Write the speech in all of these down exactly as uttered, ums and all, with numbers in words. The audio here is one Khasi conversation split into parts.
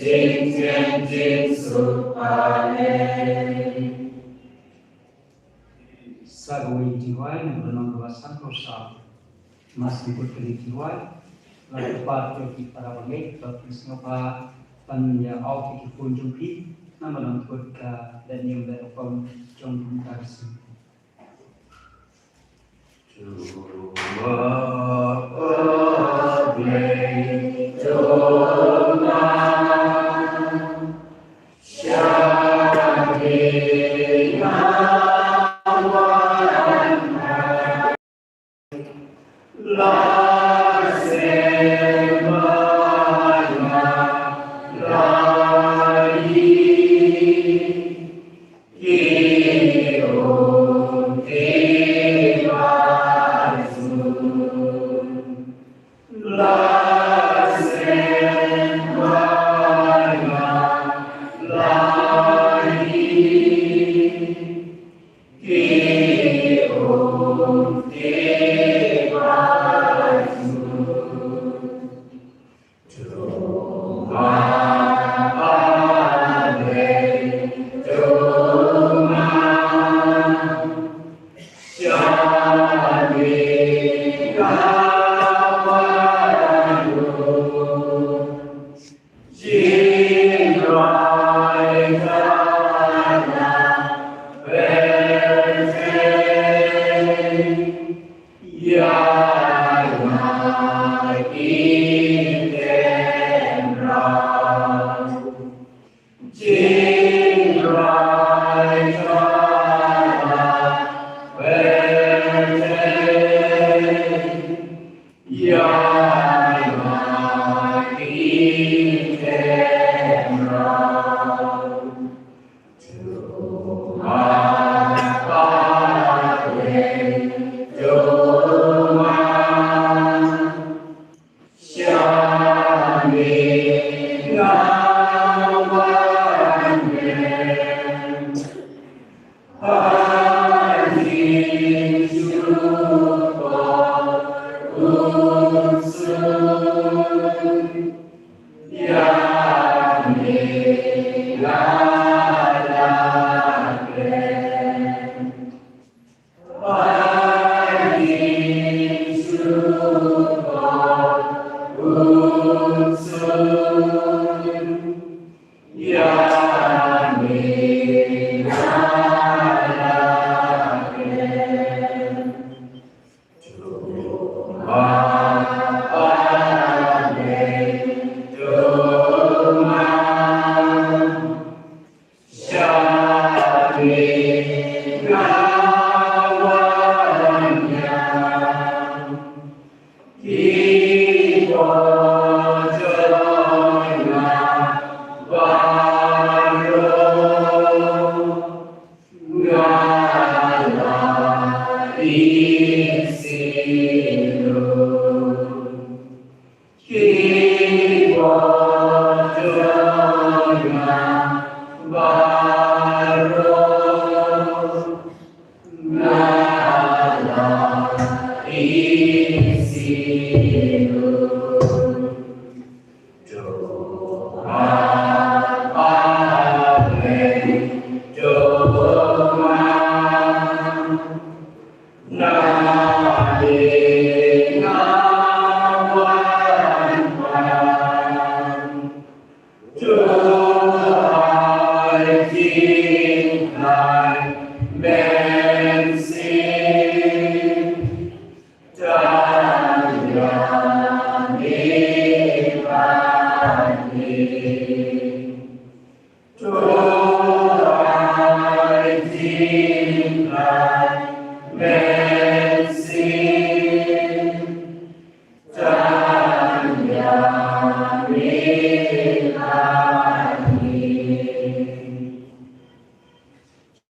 Sa kawei ka jingrwai na ka lynnong kaba sanphew saw. Mas ngi kut kane ka jingrwai. Lada kyrpad ïa ki para bangeit ba phi sngewbha ban ïa off ïa ki phone jong phi. Namar ngi kut ka dei niam dei rukom jong ka seng.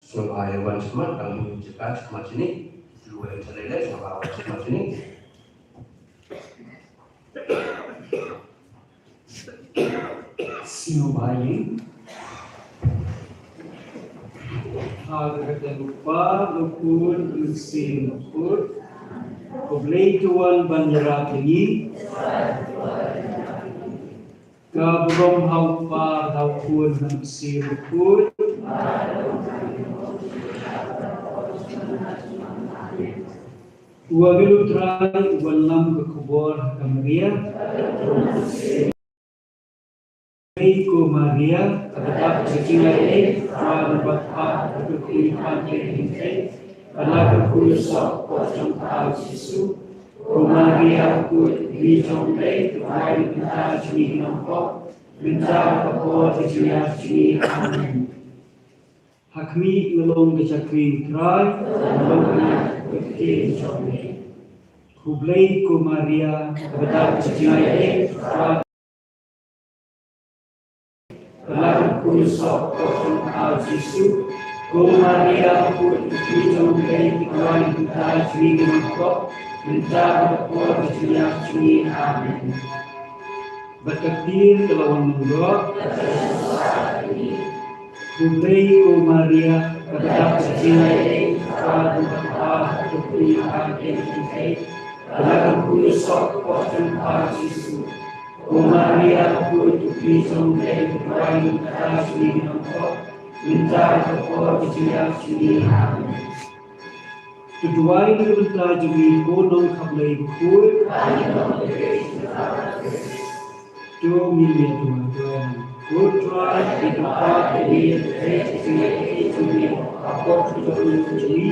Sngewbha ïa wan shakhmat, tang ïa ka shakhmat shane. Lu ïa ka shakhmat shane. Sngewbha ïa. Ha ka kyrteng u Kpa, u Khun, u Mynsiem Bakhuid. U Blei u wan ban ïarap ïa ngi. Ka burom ha u Kpa, ha u Khun, ha u Mynsiem Bakhuid. Uba ngeit ïa u Trai, uba lam ka khubor ha ka Maria. Ei ko Maria, kaba dap ka jingaiei, Trai uba pat ka kyrkhu ïa phi hynrei, ba la kyrkhu ïa u soh ka por jong pha Jisu. Ko Maria, khuid jong U Blei, to duwai ïa ngi ki nongpop, mynta bad ka por ka jingïap jong ngi. Amen. Ha khmih, nga long ka shakri U Trai, nga long ka ktien jong U Blei. Khublei ko Maria, kaba dap ka jingaiei, Trai, ba la kyrkhu ïa u soh ka por jong pha Jisu. Ko Maria, khuid jong U Blei, to duwai ïa ngi ki nongpop, mynta bad ka por ka jingïap jong ngi. Amen. Bad ka ktien ka la wan nongrok. Khublei ko Maria, kaba dap ka jingaiei, Trai uba pat ka kyrkhu ïa phi hynrei, ba la kyrkhu ïa u soh ka por jong pha Jisu. Ko Maria, khuid jong U Blei, to duwai ïa ngi ki nongpop, mynta bad ka por ka jingïap jong ngi. Amen. To duwai na ka bynta jong ngi ko Nongkha Blei bakhuid. To ngin ïa duwai. Ko Trai, ngi kyrpad ïa ngi, ïa ka jingïeit jong ngi ha ka por jong ngi,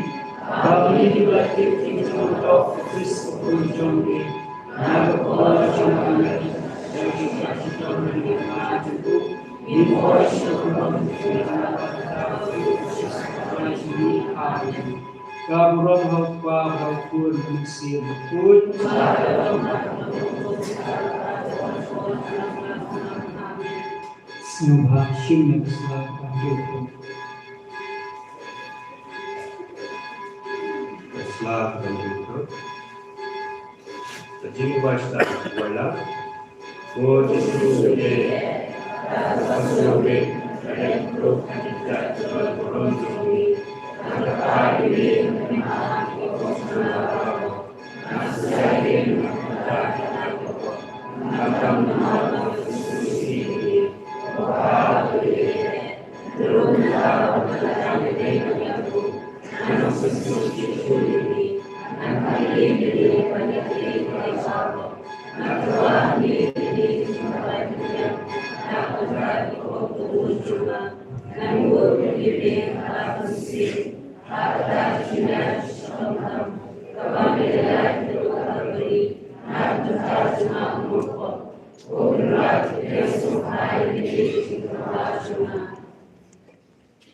ba ngi la tip ïa ka jingmyntoi ka Khrist ka Khun jong ngi. Na ka bynta jong ka Mari, ïa ka jingïeit jong ngi, Amen. Ka burom ha u Kpa, ha u Khun, ha u Mynsiem Bakhuid. Sngewbha shim na ka sla ka ban jop. Ka sla ka ban jop. Ka jingwai sla, wai la.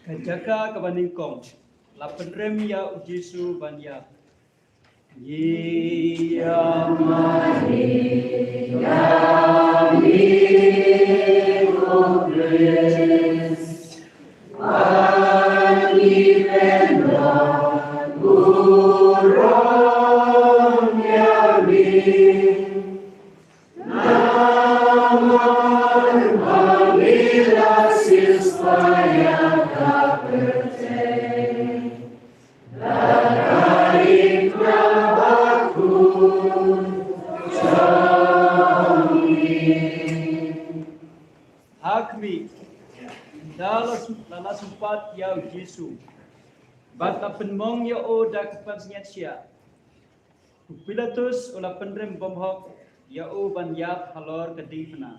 Ka jaka kaba nyngkong, la pynrem ïa u Jisu ban ïap. Ïa ma ngi, ïa ngi, O Khrist, ba ngi pyndonkam ïa ngi. Ha khmih, da la sum-, la la sumpat ïa u Jisu, bad la pynmong ïa u da ka pansngiat shiah. U Pilatus u la pynrem bymhok ïa u ban ïap halor ka diengphna.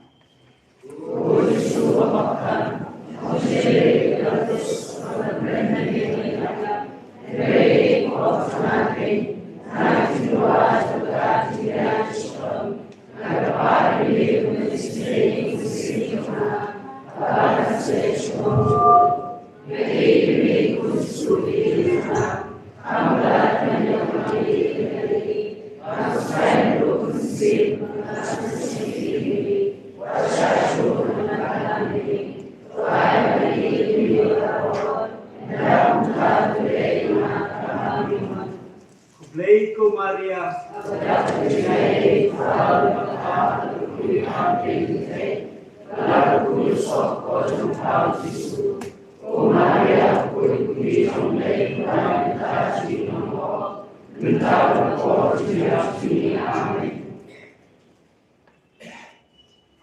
Khublei ko Maria.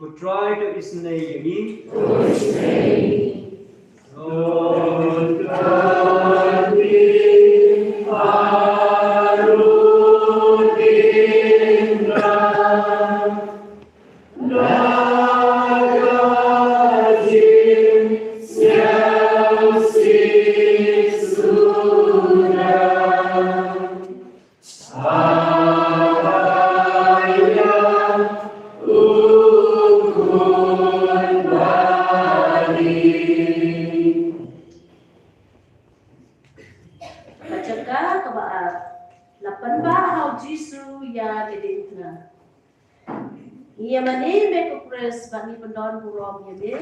Ko Trai to isynei ïa ngi. Ka jaka kaba ar, la pynbha ha u Jisu ïa ka diengphna. Ngi ïa mane me ko Khrist bad ngi pyndon burom ïa me.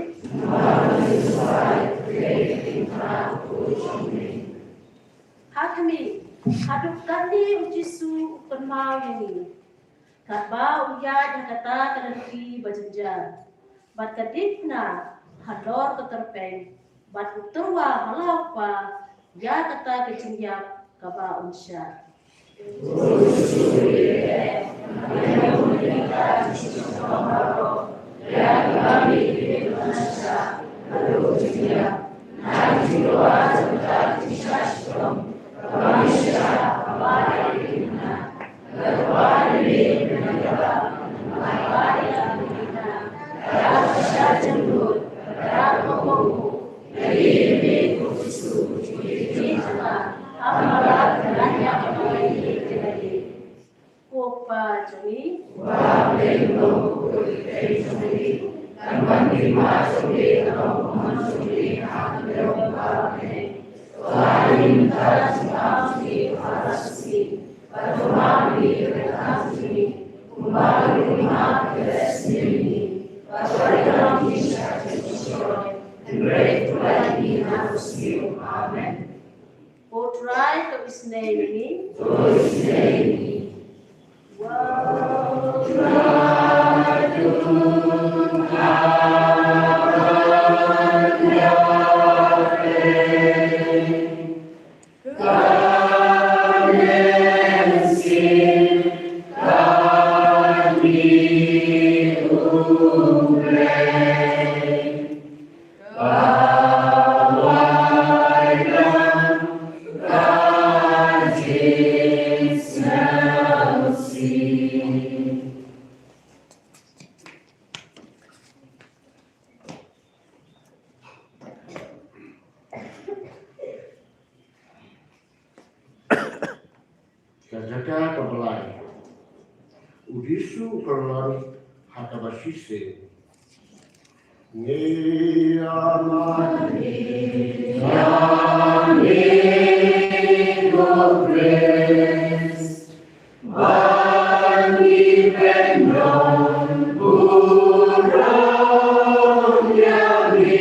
Ha khmih, haduh katne u Jisu u kynmaw ïa ngi. Katba u ïaid ha kata ka lynti ba jynjar bad ka diengphna halor ka tyrpeng, bad u tyrwa ha la u Kpa ïa kata ka jingïap kaba un shah. Ko Kpa jong ngi. Amen. Ko Trai to isynei ïa ngi. Ka jaka kaba lai. U Jisu u kyrlong ha kaba shisien. Ngi ïa mane ïa me ko Khrist, ba ngi pyndonkam ïa me.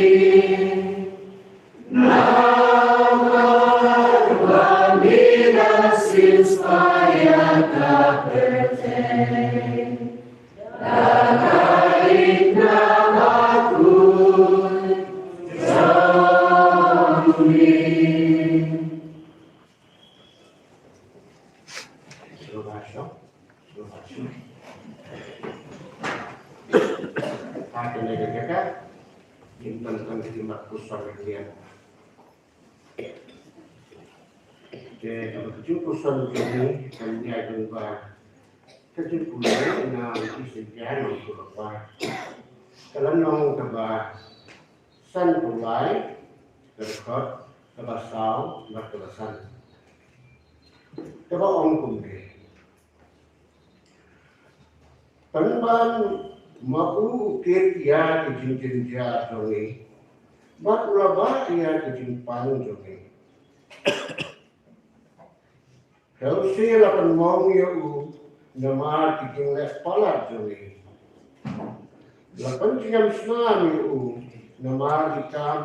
Ha kane ka jaka, ngin pyndonkam ïa ki mat puson ïa ki. Te kaba ka jingpuson jong ngi kan ïa jong ba ka jingpule na u Isaïah nong pule ba ka lynnong kaba sanphew lai, ka dkhot kaba saw bad kaba san. Kaba ong kumne. Pynban ma u u kit ïa ki jingjynjar jong ngi, bad u la bah ïa ki jingpang jong ngi. Khlem sa la pynmong ïa u namar ki jingleh palat jong ngi. La pynjngai snam ïa u namar ki kam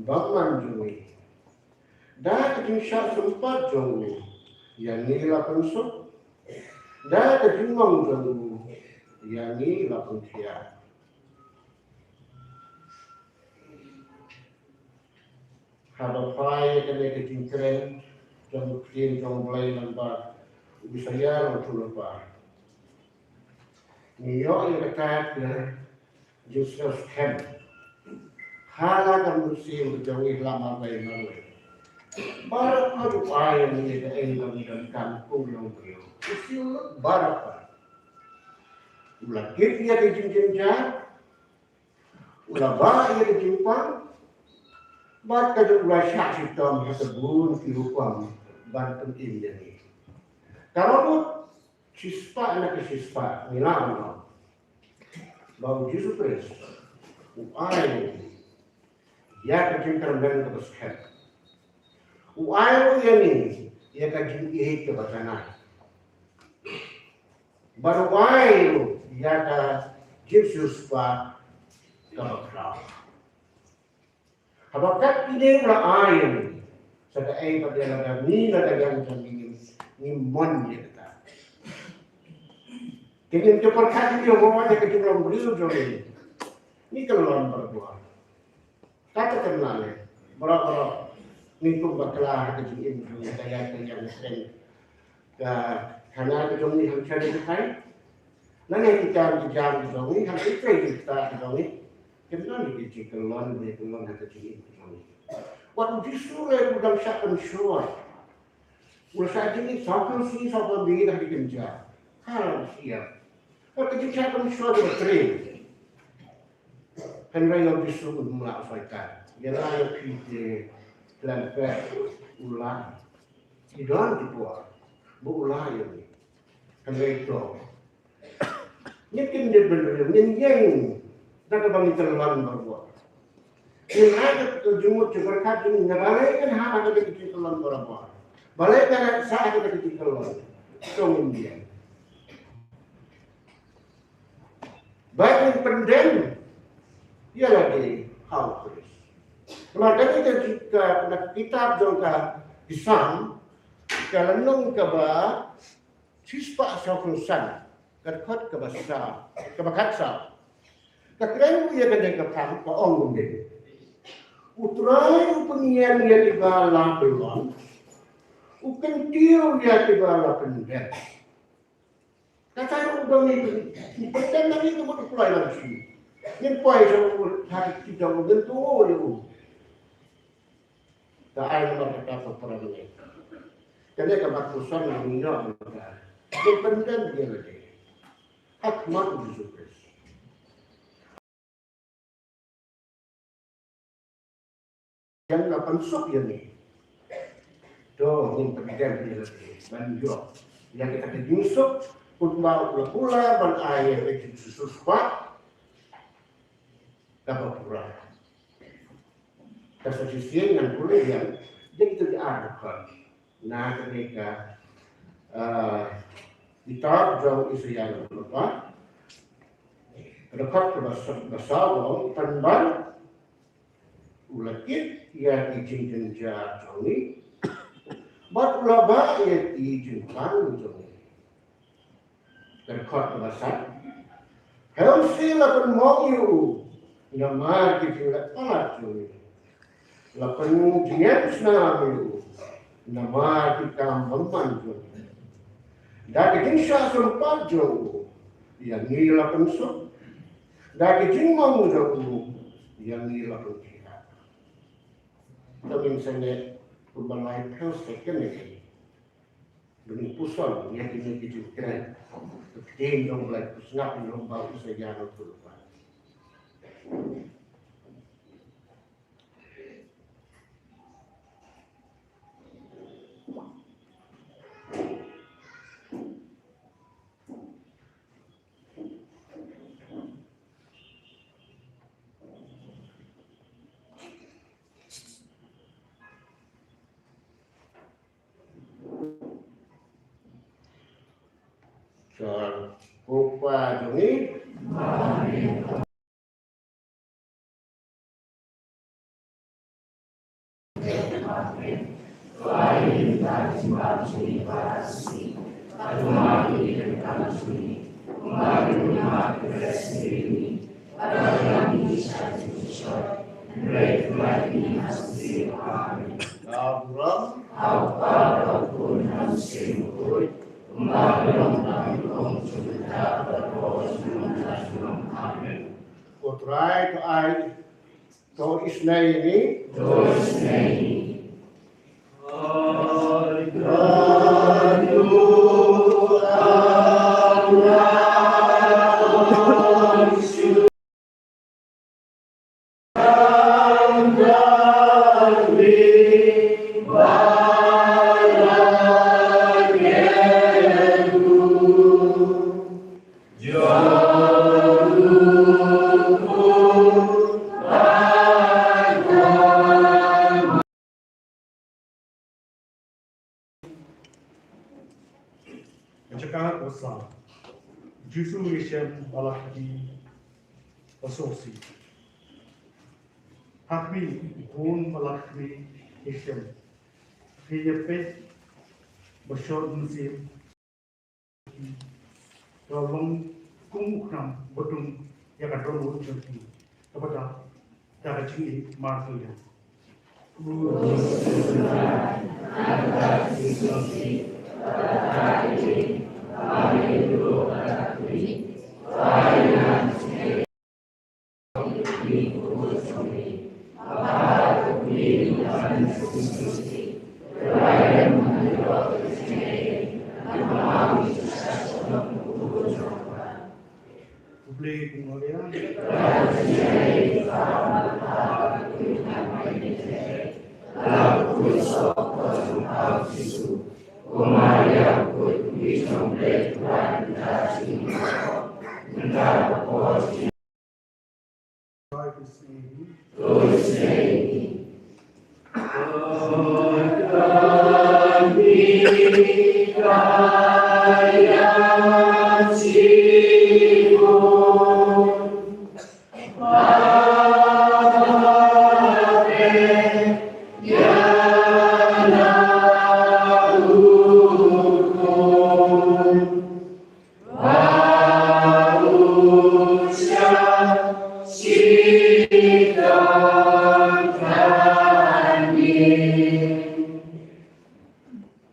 bymman jong ngi. Da ka jingshah sympat jong u ïa ngi la pynsuk. Da ka jingmong jong u ïa ngi la pynthiah. Haba phai ïa kane ka jingkren jong ka ktien jong U Blei lyngba u Isaïah nong pule ba, ngi ïoh ïa kata ka Jisas skhem. Hala ka mynsiem ka jong ngi la marwei marwei. Baroh ka u ai ïa ngi kaei ba ngi donkam kum u briew. U siew lut baroh ka. U la kit ïa ka jingjynjar. U la bah ïa ka jingpang. Bad ka dei u la shah shitom ha ka bun ki rukom ban pynim ïa ngi. Ka robot shispah na ka shispah ngi la ong ba u Jisu Khrist u ai ïa ka jingkyrmen kaba skhem. U ai ruh ïa ngi ïa ka jingïeit kaba thymmai. Bad u ai ruh ïa ka jingsiewspah kaba khraw. Haba kat kine u la ai ïa ngi, sa kaei pat lada ngi, lada ngi, ngi mon ïa kata. Te ngin ïa pyrkhat ïa u Jehobah ïa ka jinglong briew jong ngi. Ngi kyllon barabor. Kata ka nang leh. Baroh baroh. Ngi kum bakla ha ka jingim jong ngi, ka ïaid ka ïeng seng. Ka khana ka jong ngi hangta ki jingkhai. Lane ki kam ki jam ki jong ngi, hangta ki jingkhai ki jong ngi. Kim don ki jingkyllon, ki jingkyllon ha ka jingim ki jong ngi. Wat u Jisu ruh u dang shah pynshoi. U la shah jingim saw phew sngi saw phew miet ha ki kynja. Ka la shah. Wat ka jingshah pynshoi ka trei. Hynrei ïa u Jisu un ym lah shoi ka. Ïa la ïa phi te khlem pep u la. Ki don ki por ba u la ïa ngi. Hynrei to. Ngin kyndit bynriew, ngin ïeng da kaba ngi kyllon barabor. Ngin ai ka jingmut jingpyrkhat jong ngi na balei ngin hap ha kata ka jingkyllon barabor. Balei ka sah ha kata ka jingkyllon. To ngin ïeng. Ba ngin pyndem ïa lade ha u Khrist. Namar kane ka jingkha na kitab jong ka Salm, ka lynnong kaba shispah saw phew san, ka dkhot kaba saw, kaba khatsaw. Ka kren ïa kane ka phang, ka ong kumne. U Trai u pynïeng ïa kiba la byllon, u kyntiew ïa kiba la pyndem. Kata ruh ba ngi, ngi pyndem na ngi ka mut u Trai la shu. Ngin poi sha u ha ki jong u, ngin tu ïa u. Ka ai namar kata ka para bangeit. Kane ka mat puson ngi ïoh mynta. Ngi pyndem ïa lade ha khmat u Jisu Khrist. Ïa la pynsuk ïa ngi. To ngin pyndem ïa lade ban ïoh ïa kata ka jingsuk. Kumba u la kular ban ai ïa ka jingsiewspah kaba pura. Ka sa shisien ngan pule ïa, dei kita ki ar dkhot. Na kane ka, ah, kitab jong Isaïah namba pat. Ka dkhot kaba sa-, ba saw, pynban u la kit ïa ki jingjynjar jong ngi. Bad u la bah ïa ki jingpang jong ngi. Ka dkhot kaba san. Hynrei la pynmong ïa u namar ki jingleh palat jong ngi. La pynjngiar snam ïa u namar ki kam bymman jong ngi. Da ka jingshah sympat jong u ïa ngi la pynsuk. Da ka jingmong jong u ïa ngi la pynkhiah. To ngin sa neh kumba laiphew second ïa ngi. Bad ngin puson ïa kine ki jingkren. Ka ktien jong U Blei, pule sngap ïa u Blei, u sa ïa ngi pule. Shon, Kpa jong ngi. Amen. Ko Trai to ai to isynei ïa ngi. Jaka ko saw. Jisu ngi shem ba la khmih ba sngewsih. Ha khmih bun ba la khmih ngi shem. Phi ïa peit ba shong mynsiem. Ka long kum u khnam ba dung ïa ka dohnud jong ki. Kaba da da ka jingim martyr.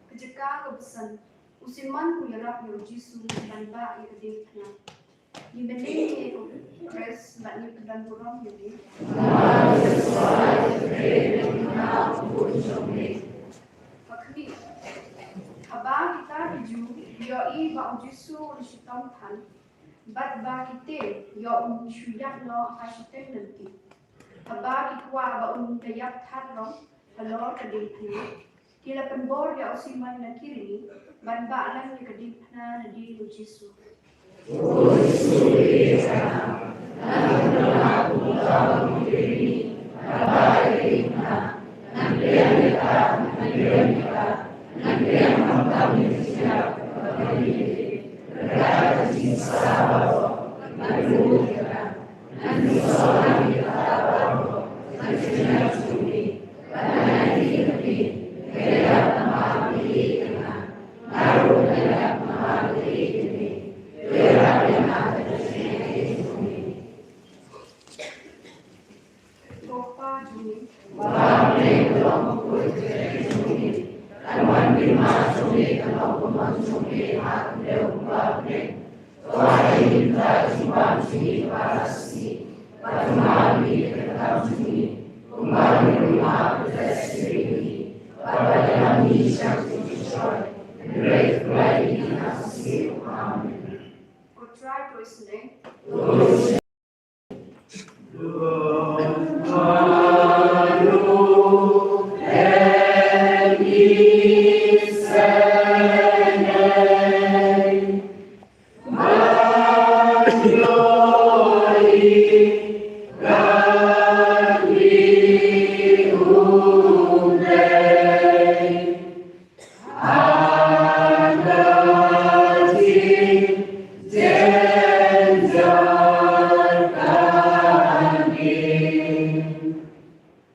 Ka jaka kaba san, u Simon u ïarap ïa u Jisu ban bah ïa ka diengphna. Ngi bynta ïa u Khrist bad ngi pyndonkam burom ïa u. Ha khmih, haba kita ki Jiw ki ïohi ba u Jisu u la shitom than, bad ba ki tieng ïoh un shu ïap noh ha shiteng lynti. Haba ki kwah ba un da ïap thad noh halor ka diengphna, ki la pynbor ïa u Simon na Kirini ban bah lang ïa ka diengphna na dien u Jisu. Ko Trai to isynei.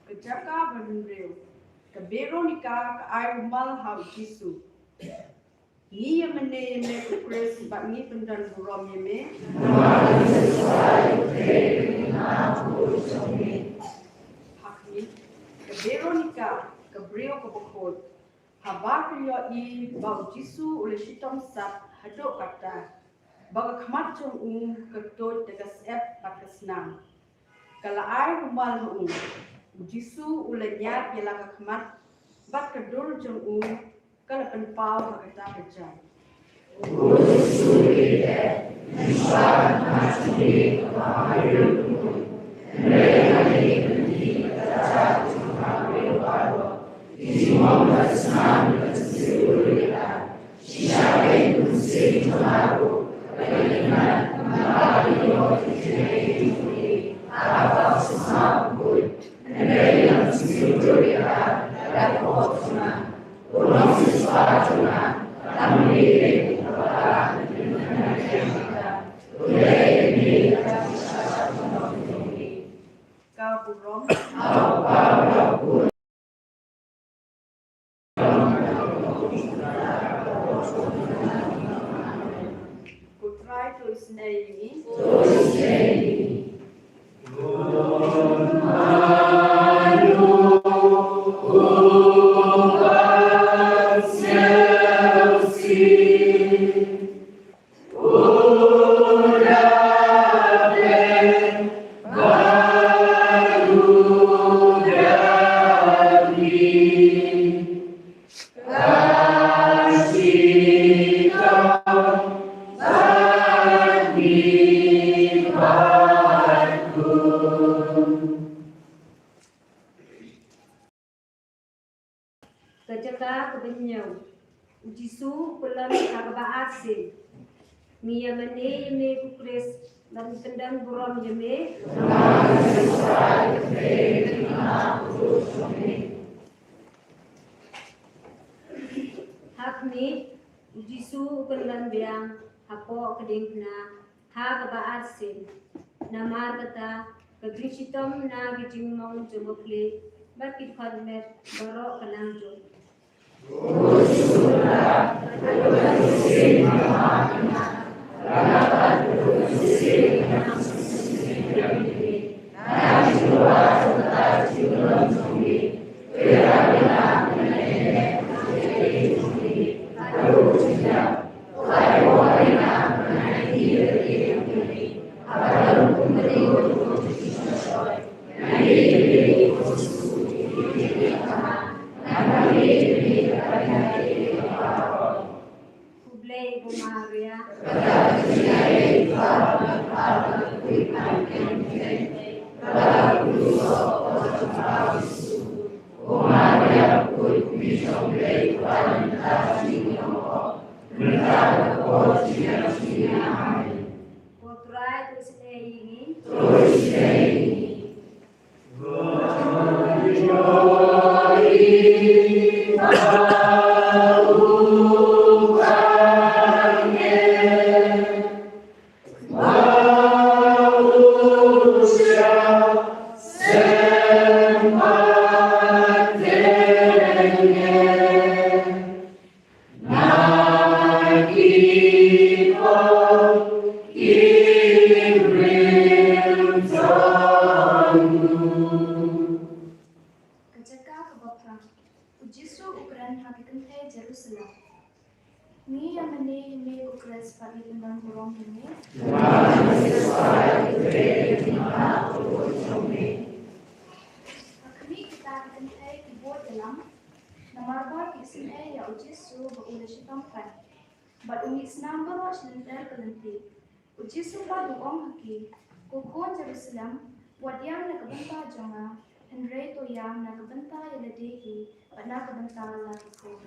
Ka jaka ba hynriew, ka Veronika ka ai rumal ha u Jisu. Ngi ïa mynne ïa me ko Khrist bad ngi pyndon burom ïa me. Ha khmih, ka Veronika ka briew kaba khuid, haba ka ïohi ba u Jisu u la shitom sat haduh katta, ba ka khmat jong u ka tuid da ka syep bad ka snam. Ka la ai rumal ha u. U Jisu u la ñiad ïa la ka khmat, bad ka dur jong u ka la pynpaw ha kata ka jait. Ka burom. Ko Trai to isynei ïa ngi. Ka jaka kaba hynñiew. U Jisu u pyllun ha kaba arsien. Ngi ïa mane ïa me ko Khrist, bad ngi pyndon burom ïa me. Ha khmih, u Jisu u pyllun biang hapoh ka diengphna ha kaba arsien. Namar kata, ka jingshitom na ka jingmong jong u khlieh bad ki dkhot met baroh ka nang jur. Khublei ko Maria. Ko Trai to isynei ïa ngi. Ka jaka kaba phra. U Jisu u kren ha ki kynthei Jerusalem. Ngi ïa mane ïa me ko Khrist bad ngi pyndon burom ïa me. Ha khmih kita ki kynthei ki bud ïalam. Namar ba ki isynei ïa u Jisu ba u la shitom khlaiñ. Bad u mih snam baroh shi lynter ka lynti. U Jisu pat u ong ha ki, ko khun Jerusalem, wat ïam na ka bynta jong nga, hynrei to ïam na ka bynta ïa lade hi, bad na ka bynta la ki khun.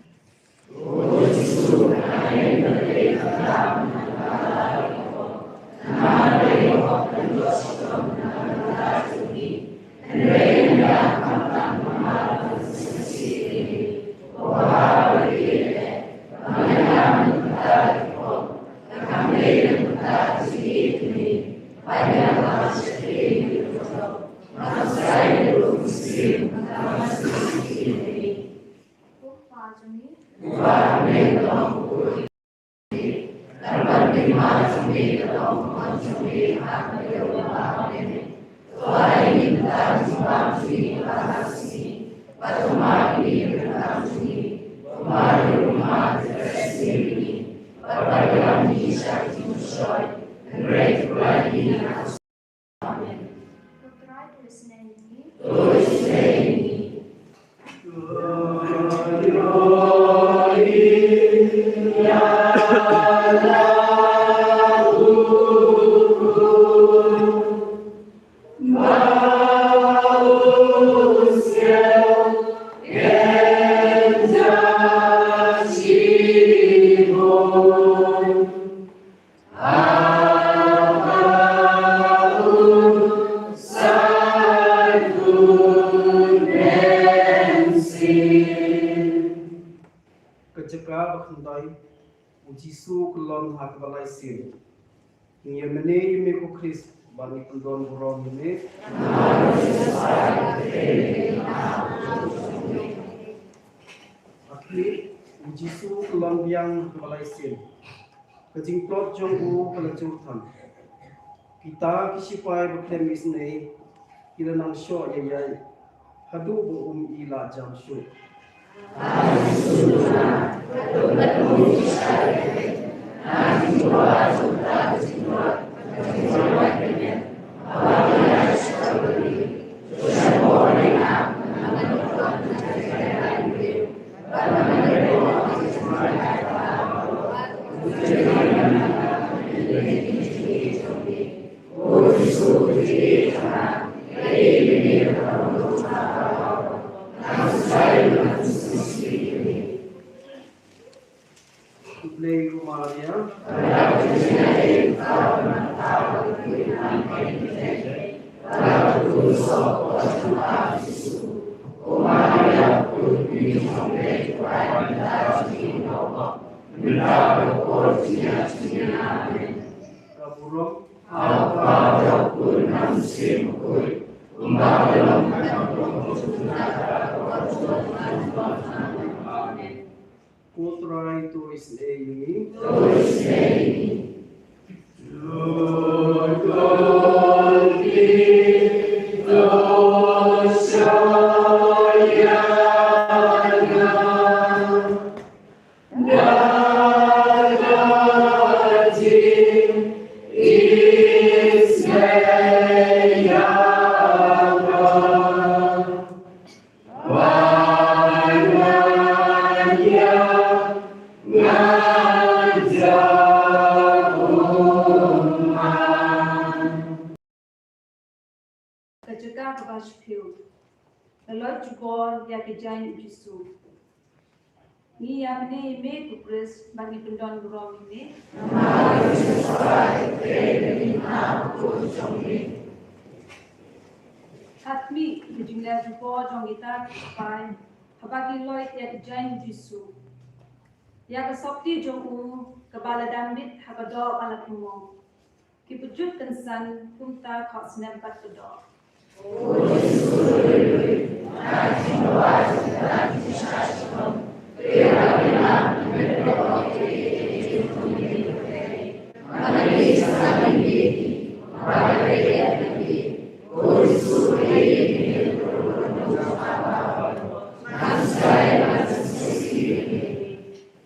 Amen. Ko Trai Ka jaka ba khyndai, u Jisu u kyllon ha kaba lai sien. Ngi ïa mane ïa me ko Khrist, bad ngi pyndon burom ïa me. Ha khmih, u Jisu u kyllon biang ha kaba lai sien. Ka jingtlot jong u ka la jur than. Kita ki shipai ba khlem isynei ki la nang shoh ïa ïai haduh ba um i la jam shuh. Khublei ko Maria. Ka burom. Ko Trai, to isynei ïa ngi. Ka jaka kaba shiphew. Ka leit jubor ïa ki jaiñ u Jisu. Ngi ïa mane ïa me ko Khrist, bad ngi pyndon burom ïa me. Ha khmih, ka jingleit jubor jong kita ki shipai, haba ki leit ïa ki jaiñ u Jisu. Ïa ka sopti jong u, kaba la dam bit ha ka doh ba la pynmong. Ki pynjot kynsan kumta khohsnep bad ka doh.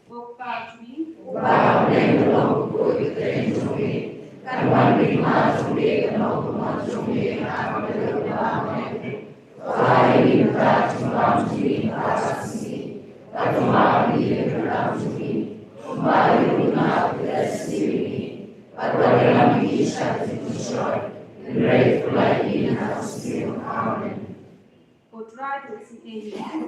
Ko Kpa jong ngi. Uba ha bneng, to long kyrteng jong me. Kan wan ka hima jong me, kan long ka mon jong me ha ka bneng kumba ha bneng. To ai ïa ngi mynta ka jingbam jong ngi ha kane ka sngi. Bad to map ïa ngi ki ryngkat jong ngi, kumba ngi ruh ngi map ïa kiba sniew ïa ngi. Bad wat ïalam ïa ngi sha ka jingpynshoi, hynrei to pynlait ïa ngi na ka bymjukut. Amen. Ko Trai to isynei ïa ngi.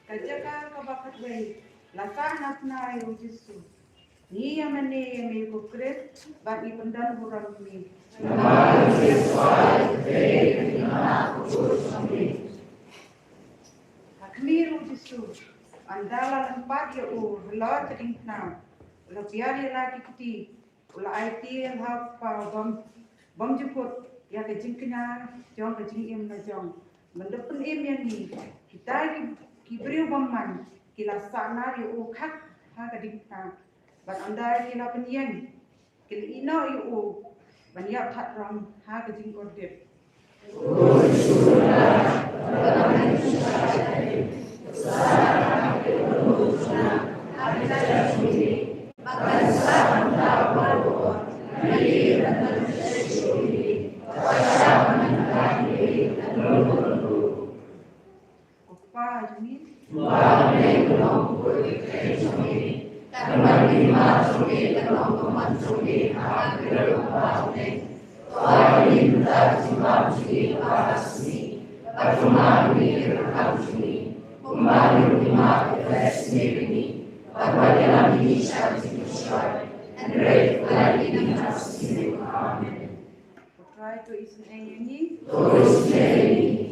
Ka jaka kaba khatwei, la sah na tnga ïa u Jisu. Ngi ïa mane ïa me ko Khrist, bad ngi pyndon burom ïa me. Ha khmih ruh u Jisu, ynda la lympat ïa u halor ka diengphna, u la biar ïa la ki kti, U la aiti ïa u Kpa bym, bymjukut ïa ka jingkñia jong ka jingim la jong. Ban da pynim ïa ngi, kita ki, ki briew bymman, ki la sahnarphna ïa u kham ha ka diengphna. Bad ynda ki la pynïeng, ki la ïehnoh ïa u ban ïap hatrang ha ka jingkordit. U Kpa jong ngi. Uba ha bneng, ka long ka jong ngi. Kan wan ka hima jong ngi, kan long ka mon jong ngi ha ka khyndew uba ha bneng. To ai ïa ngi mynta ka jingbam jong ngi kaba ha ka sngi. Bad to map ïa ngi ki ryngkat jong ngi, kumba ngi ruh ngi map ïa kiba leh sniew ïa ngi. Bad wat ïalam ïa ngi sha ka jingpynshoi, hynrei to pynlait ïa ngi na ka sniew. Amen. Ko Trai to isynei ïa ngi. To isynei ïa ngi.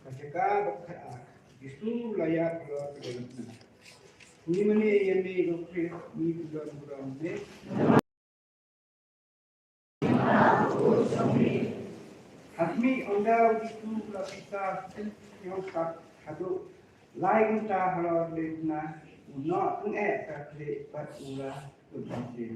Ka jaka ba khatar, Jisu la ïaid halor ka ding. Ngi mane ïa me ko Khrist, ngi pynlong burom ïa me. Ha khmih, ynda u Jisu u la pisa sien sniawsat haduh lai kynta halor lynti, u nongpyngeh ka khlieh bad u la kut mynsiem.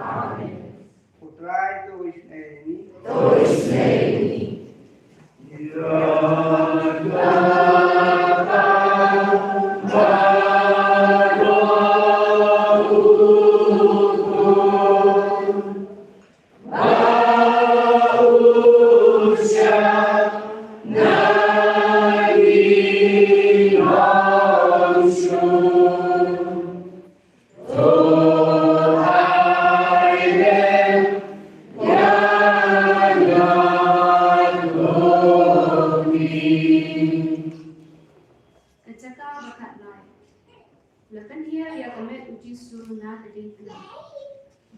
Amen. Ko Trai to isynei ïa ngi. To isynei ïa ngi. Ka jaka ba khatlai. La pynhiar ïa ka met u Jisu na ka diengphna.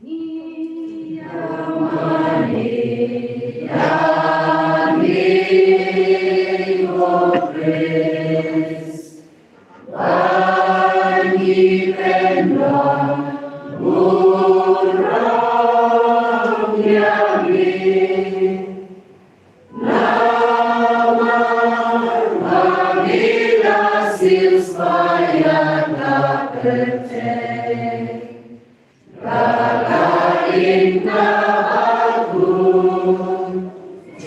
Ngi ïa mane ïa me ko Khrist. Ba ngi pynlong burom ïa me. Namar ba me la siewspah ïa ka pyrthei. Ba ka imlang ba kum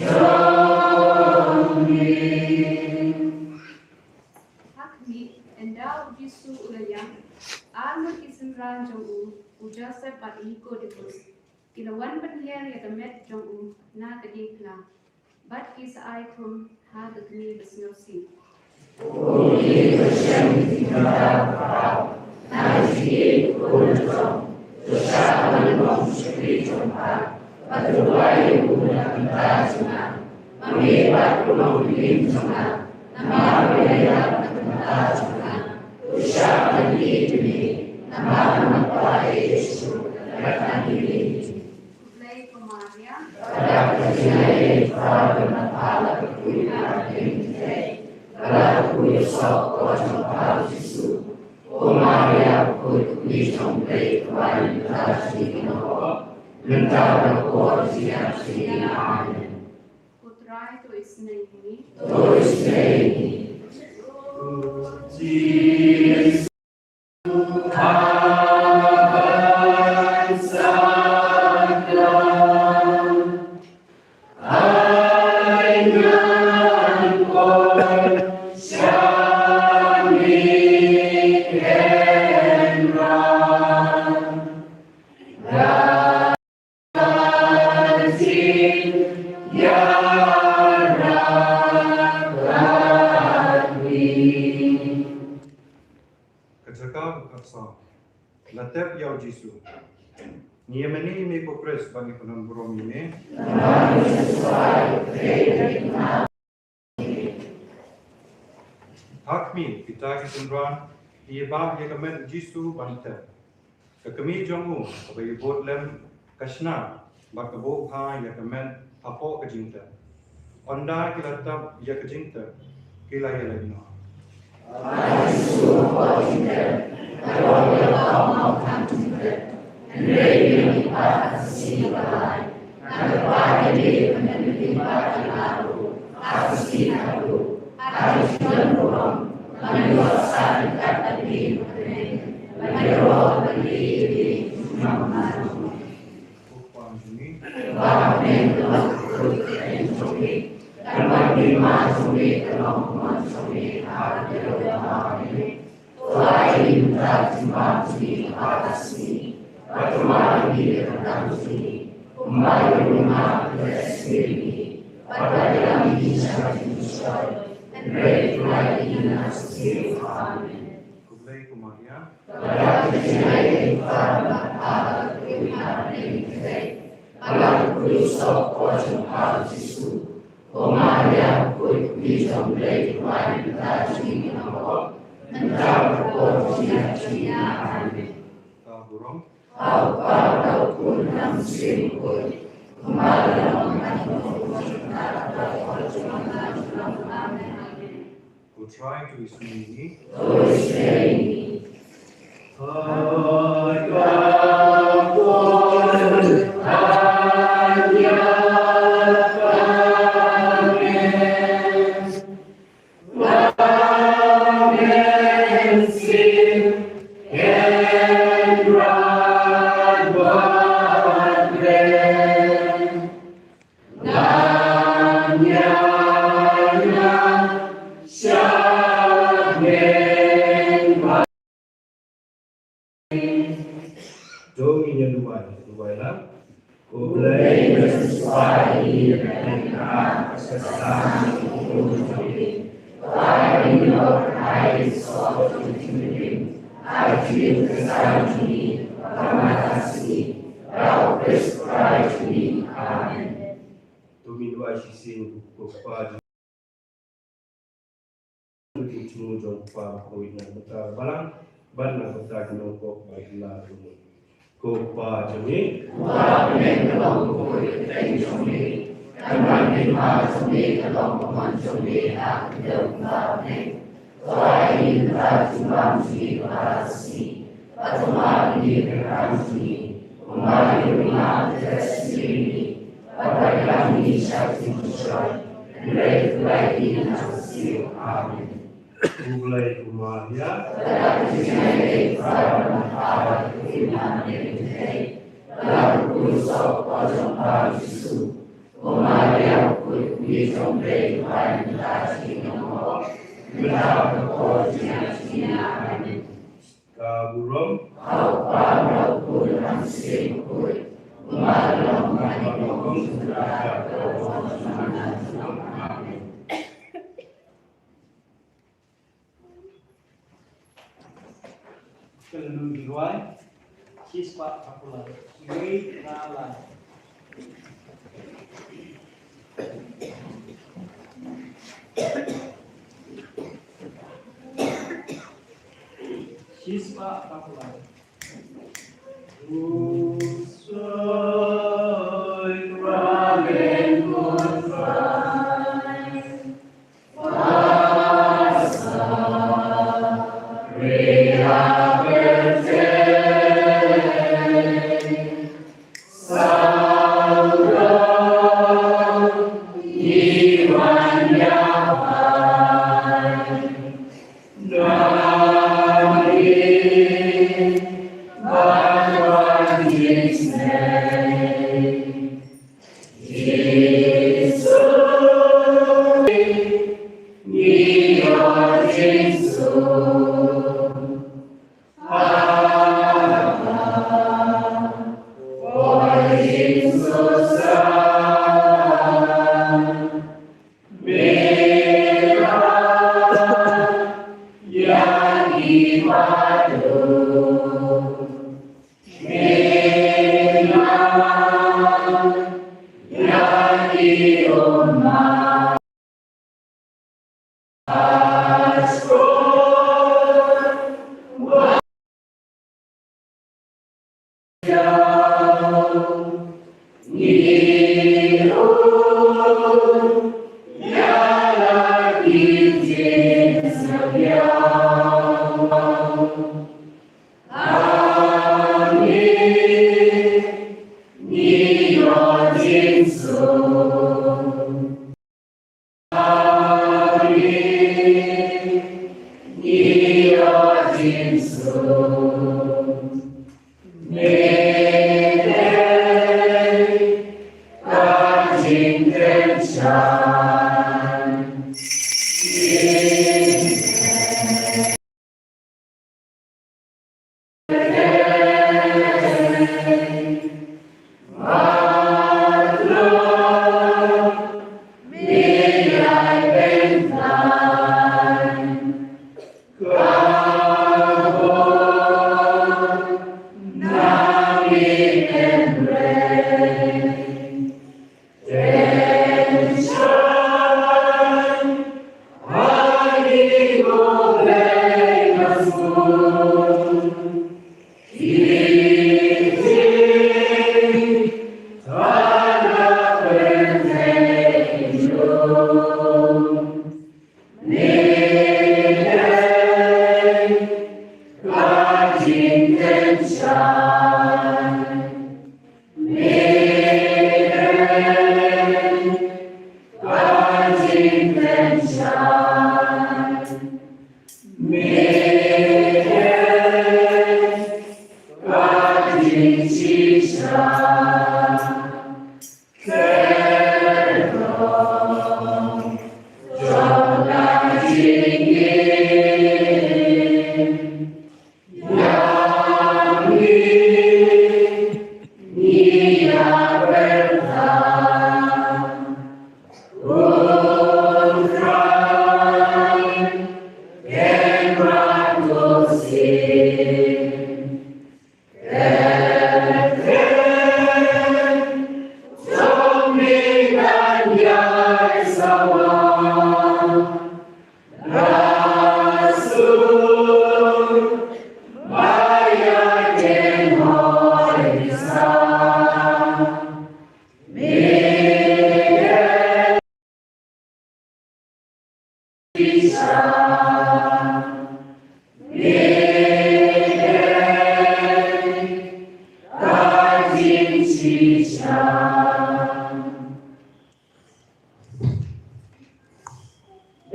jong me. Ha khmih, ynda u Jisu u la ïap, ar ngut ki synran jong u, u Joseph bad u Nikodemus, ki la wan pynhiar ïa ka met jong u na ka diengphna. Bad ki sa ai khum ha ka kmie ka sngewsih. Khublei ko Maria. Ko Trai to isynei ïa ngi. To isynei ïa ngi. Ka jaka ba khatsaw. La tep ïa u Jisu. Ngi ïa mane ïa me ko Khrist bad ngi pynban burom ïa me. Ha khmih, kita ki synran, ki ïa bah ïa ka met u Jisu ban tep. Ka kmie jong u, kaba ïa bud lem, ka shna bad ka buh bha ïa ka met hapoh ka jingtep. Ynda ki la tep ïa ka jingtep, ki la ïa leit noh. Khublei ko Maria. Ka burom. Ko Trai to isynei ïa ngi. To ngin ïa duwai, duwai lang. Ko Blei, to ngin duwai shisien. Ko Kpa, Ki jingmut jong u Kpa ba kyrhai na ka bynta ka balang bad na ka bynta ki nongpop ba ki la jong ngi. Ko Kpa jong ngi. Uba ha bneng, ka long ka bor ka kyrteng jong me. Kan wan ka hima jong me, ka long ka mon jong me ha ka kyrteng uba ha bneng. To ai ïa ngi mynta ka jingbam jong ngi kaba ha ka sngi. Bad to map ïa ngi ka kam jong ngi. Kumba ngi ruh ngi map ïa ki nongtrei jong ngi. Bad wat ïalam ngi sha ka jingpynshoi. Hynrei to pynlait ïa ngi na ka sniew. Amen. Khublei ko Maria. Ka burom. Ka lynnong ki rwai, shispah ka pula, wei na lai. Shispah ka pula.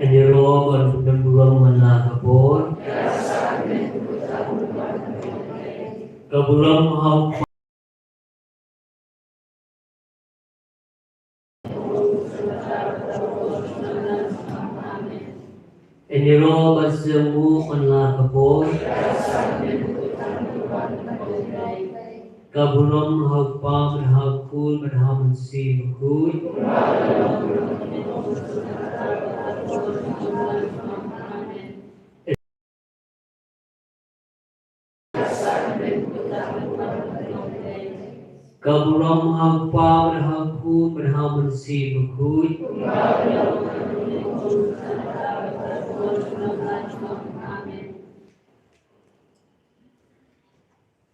Ngi ïaroh ban pyndonkam man la ka por. Ka burom ha u Ngi ïaroh ban sngewbha man la ka por. Ka burom ha u Kpa bad ha u Khun bad ha u Mynsiem Bakhuid. Ka burom ha u Kpa bad ha u Khun bad ha u Mynsiem Bakhuid.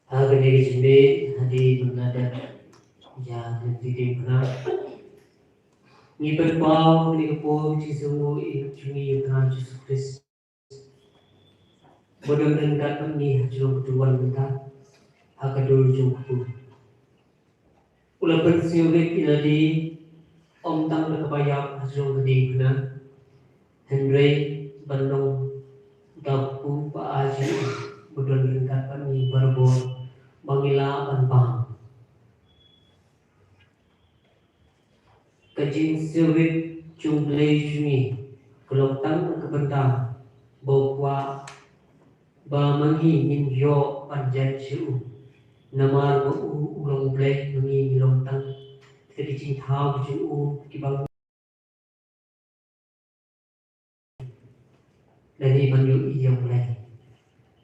Ha kane ka jingmih hadien ba la dep ïa ka lynti diengphna, ngi pynpaw kane ka por ka jingsngewnguh ïa u Trai Jisu Khrist. Ba u dang ryngkat bad ngi ha ka jingwan mynta ha ka dur jong u kpu. U la pynsngewrit ïa lade Ym tang da kaba ïap ha jrong ka diengphna, hynrei ban long da u ba ai jingim ba don ryngkat bad ngi barabor, ba ngi lah ban bam. Ka jingsngewrit jong U Blei jong ngi ka long tang ka bynta ba u kwah ba ma ngi ngin ïoh ban jan sha u. Namar ba u u long U Blei, ma ngi ngi long tang ka jingthaw jong u kiba lane ban ïohi ïa U Blei.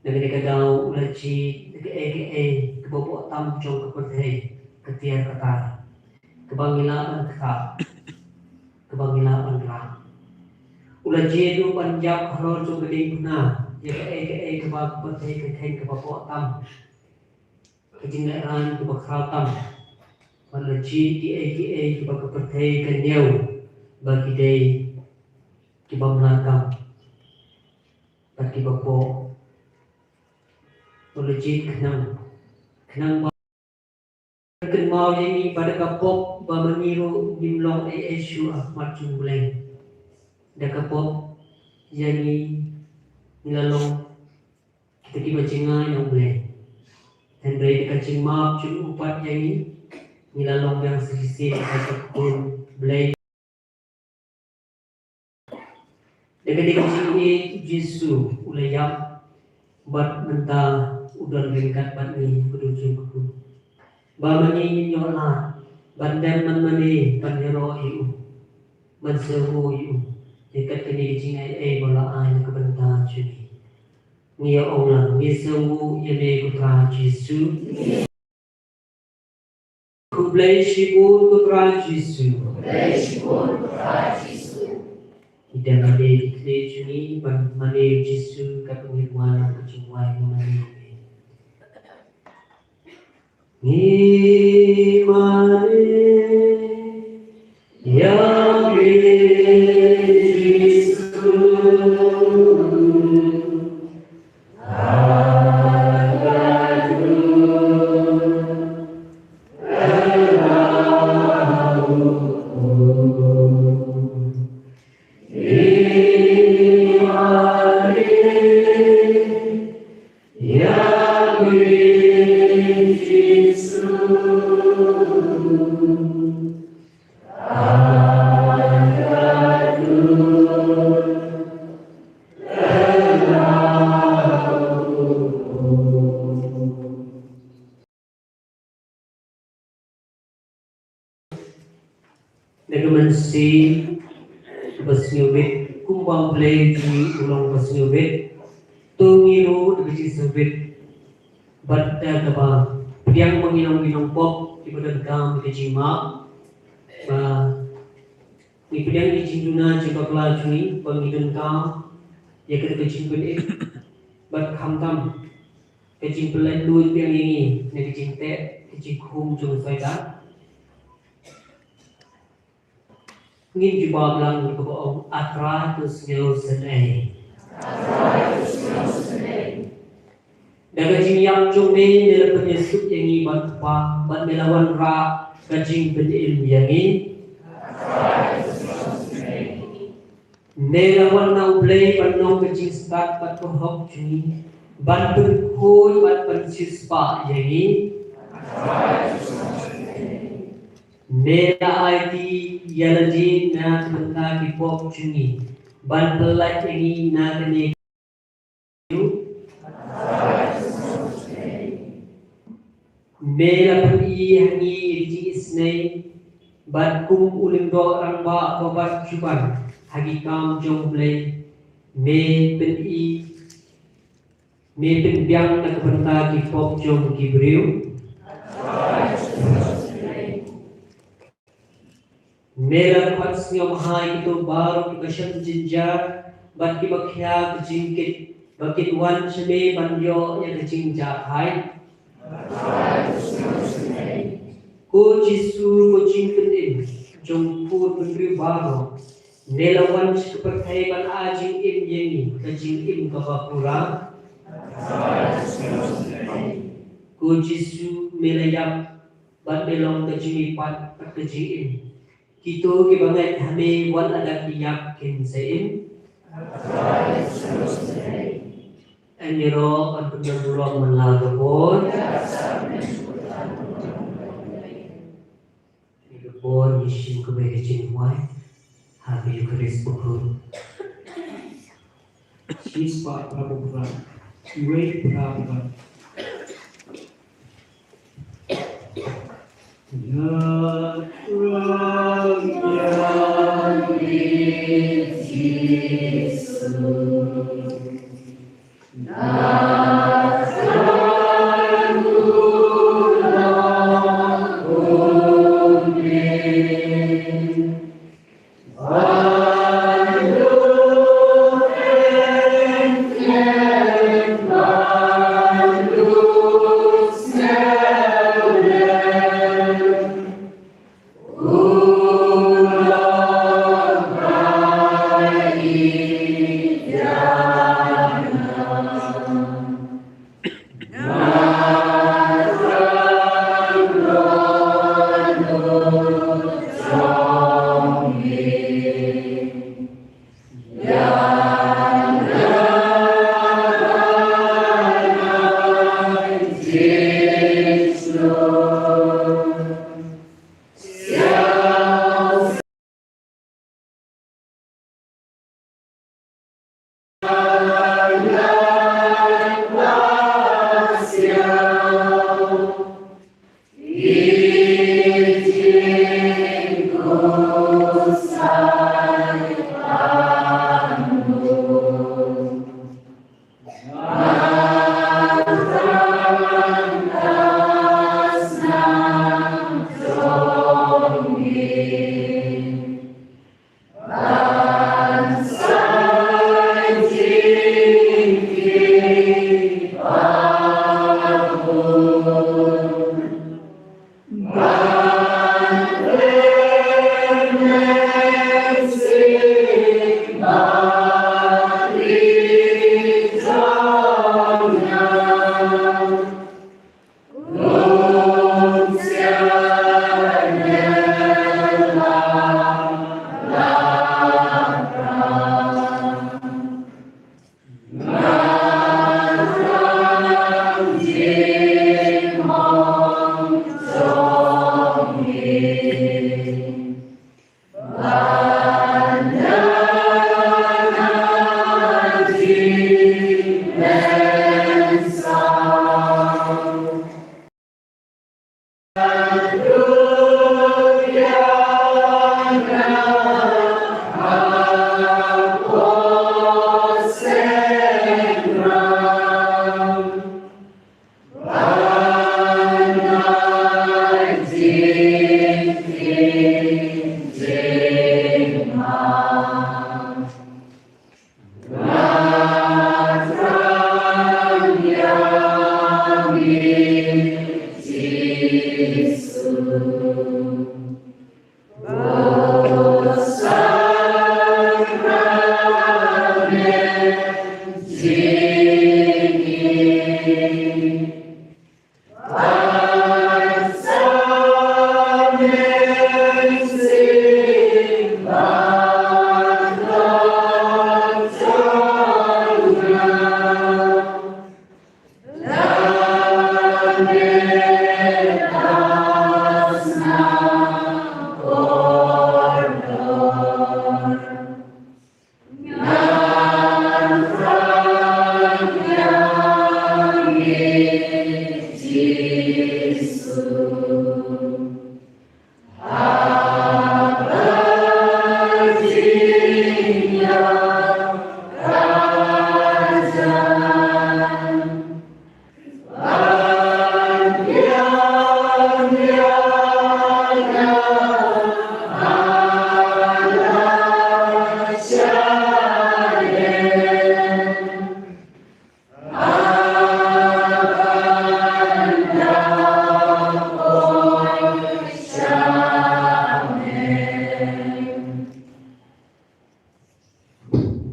Na kane ka daw u la jied da kaei kaei kaba bok tam jong ka pyrthei, ka tiar ka tar, kaba ngi lah ban ktah, kaba ngi lah ban rah. U la jied ruh ban ïap halor jong ka diengphna ïa kaei kaei kaba ka pyrthei ka kheiñ kaba bok tam, ka jinglehrain kaba khraw tam. Bad la jied kiei kiei kiba ka pyrthei ka ñiew ba ki dei ki bym lah kam bad kiba pop. Bad la jied khnang, khnang ba kynmaw ïa ngi ba da ka pop ba ma ngi ruh ngim long ei ei shuh ha khmat jong U Blei. Da ka pop ïa ngi ngi la long kita kiba jngai na U Blei. Hynrei da ka jingmap jong u pat ïa ngi, ngi la long biang sa shisien ha ka khun Blei. Da kane ka jingïeit u Jisu u la ïap bad mynta u don ryngkat bad ngi haduh junom. Ba ma ngi ngin ïoh lad ban dem ban mane ban ïaroh ïa u, ban sngewbha ïa u ïa kat kane ka jingaiei ba u la ai na ka bynta jong ngi. Ngi ïa ong lang, ngi sngewbha ïa me ko Trai Jisu. Khublei shibun ko Trai Jisu. Khublei shibun ko Trai Jisu. Ngi dang ïa lade ki khlieh jong ngi ban mane ïa u Jisu katba ngi wan ha ka jingwai ba mane ïa me. Ngi mane ïa me Jisu. Da ka mynsiem kaba sngewbit, kumba U Blei u long ba sngewbit, to ngi ruh da ka jingsngewbit bad da kaba pdiang ba ngi long ki nongpop kiba donkam ka jingmap, ba ngi pdiang ïa ka jingduna jingbakla jong ngi, ba ngi donkam ïa ka, ka jingpynim bad khamtam ka jingpynlait luid biang ïa ngi na ka jingteh ka jingkhum jong u Soitan. Ngin jubab lang kaba ong, A Trai, to sngewsynei. A Trai, to sngewsynei. Da ka jingïap jong me, me la pynïasuk ïa ngi bad u Kpa, bad me la wanrah ka jingpynim ïa ngi. A Trai, to sngewsynei. Me la wan na U Blei ban long ka jingstad bad ka hok jong ngi, ban pynkhuid bad ban siewspah ïa ngi. Me la aiti ïa lade na ka bynta ki pop jong ngi, ban pyllait ïa ngi na kane ka Me la pyni ha ngi ïa ka jingisynei, bad kum u lyngdoh rangbah ba bat juban ha ki kam jong U Blei, me pyni, me pynbiang na ka bynta ki pop jong ki briew. Me la khot sngewbha ïa kito baroh kiba shem jynjar bad kiba khia ka jingkit, ba kin wan sha me ban ïoh ïa ka jingjahthait. Ko Jisu, ko jingpynim jong u khun bynriew baroh, me la wan sha ka pyrthei ban ai jingim ïa ngi, ka jingim kaba pura. Ko Jisu, me la ïap bad me long ka jingmihpat bad ka jingim. Kito kiba ngeit ha me wat la da ki ïap kin sa im. Ïaroh ban pynlong man la ka bor. Ka bor ngi shim kawei ka jingduwai ha ka Eukharist bakhuid. Shispah phra phew phra. Wei phra phra.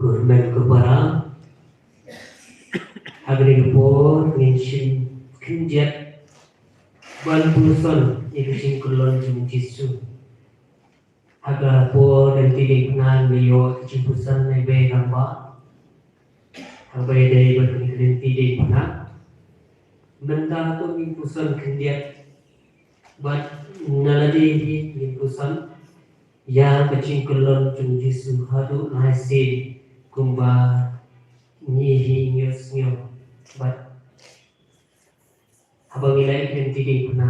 Ko hynmen ko para, ha kane ka por ngin shim khyndiat ban puson ïa ka jingkyllon jong u Jisu. Ha ka por lynti diengphna ngi ïoh ka jingpuson na iwei i rangbah. Haba ïadei bad kane ka lynti diengphna, mynta to ngin puson khyndiat. Bad na lade hi ngin puson ïa ka jingkyllon jong u Jisu haduh lai sien kumba ngi hi ngi ïohsngew. Bad haba ngi leh ka lynti diengphna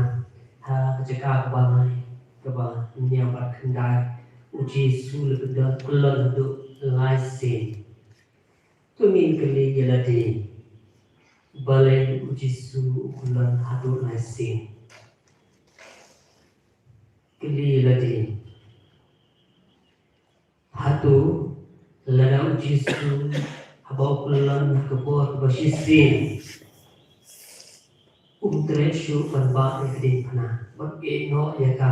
ha ka jaka kaba lai, kaba hynñiew bad khyndai, u Jisu u la kyllon haduh lai sien. To ngin kylli ïa lade, balei u Jisu u kyllon haduh lai sien? Kylli ïa lade. Hato lada u Jisu haba u kyllon ha ka por kaba shisien um treh shuh ban bah ïa ka diengphna, ban ïeh noh ïa ka,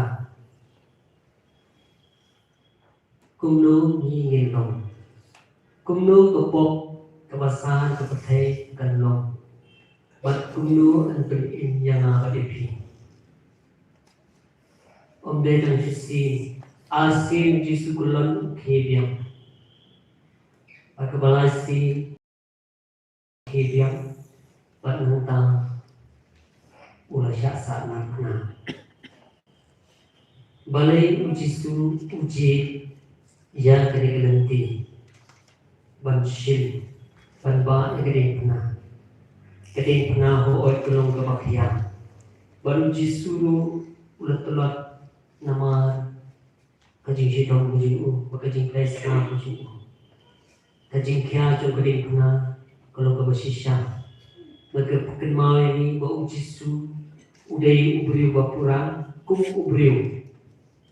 kumno ngi ngin long? Kumno ka pop kaba san ka pyrthei kan long? Bad kumno yn pynim ïa nga bad ïa phi? Ym dei tang shisien, ar sien u Jisu u kyllon, u khie biang. Bad kaba lai sien u khie biang, bad nangta u la shah sahnarphna. Balei u Jisu u jied ïa kane ka lynti ban shim, ban bah ïa ka diengphna? Ka diengphna hooid ka long kaba khia. Bad u Jisu ruh u la tlot namar ka jingshitom ka jong u, bad ka jingpyrshang ka jong u. Ka jingkhia jong ka diengphna ka long kaba shisha. Bad ka pynkynmaw ïa ngi ba u Jisu u dei u briew ba pura kum u briew.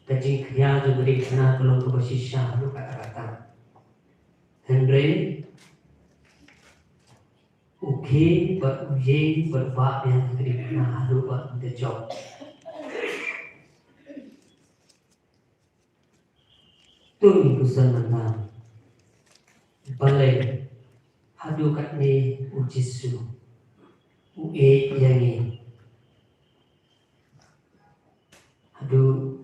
Ka jingkhia jong ka diengphna ka long kaba shisha haduh katta katta. Hynrei u khie bad u ïeng bad u bah biang ïa ka diengphna haduh ba un da jop. To ngin puson mynta, balei haduh katne u Jisu u ïeit ïa ngi? Haduh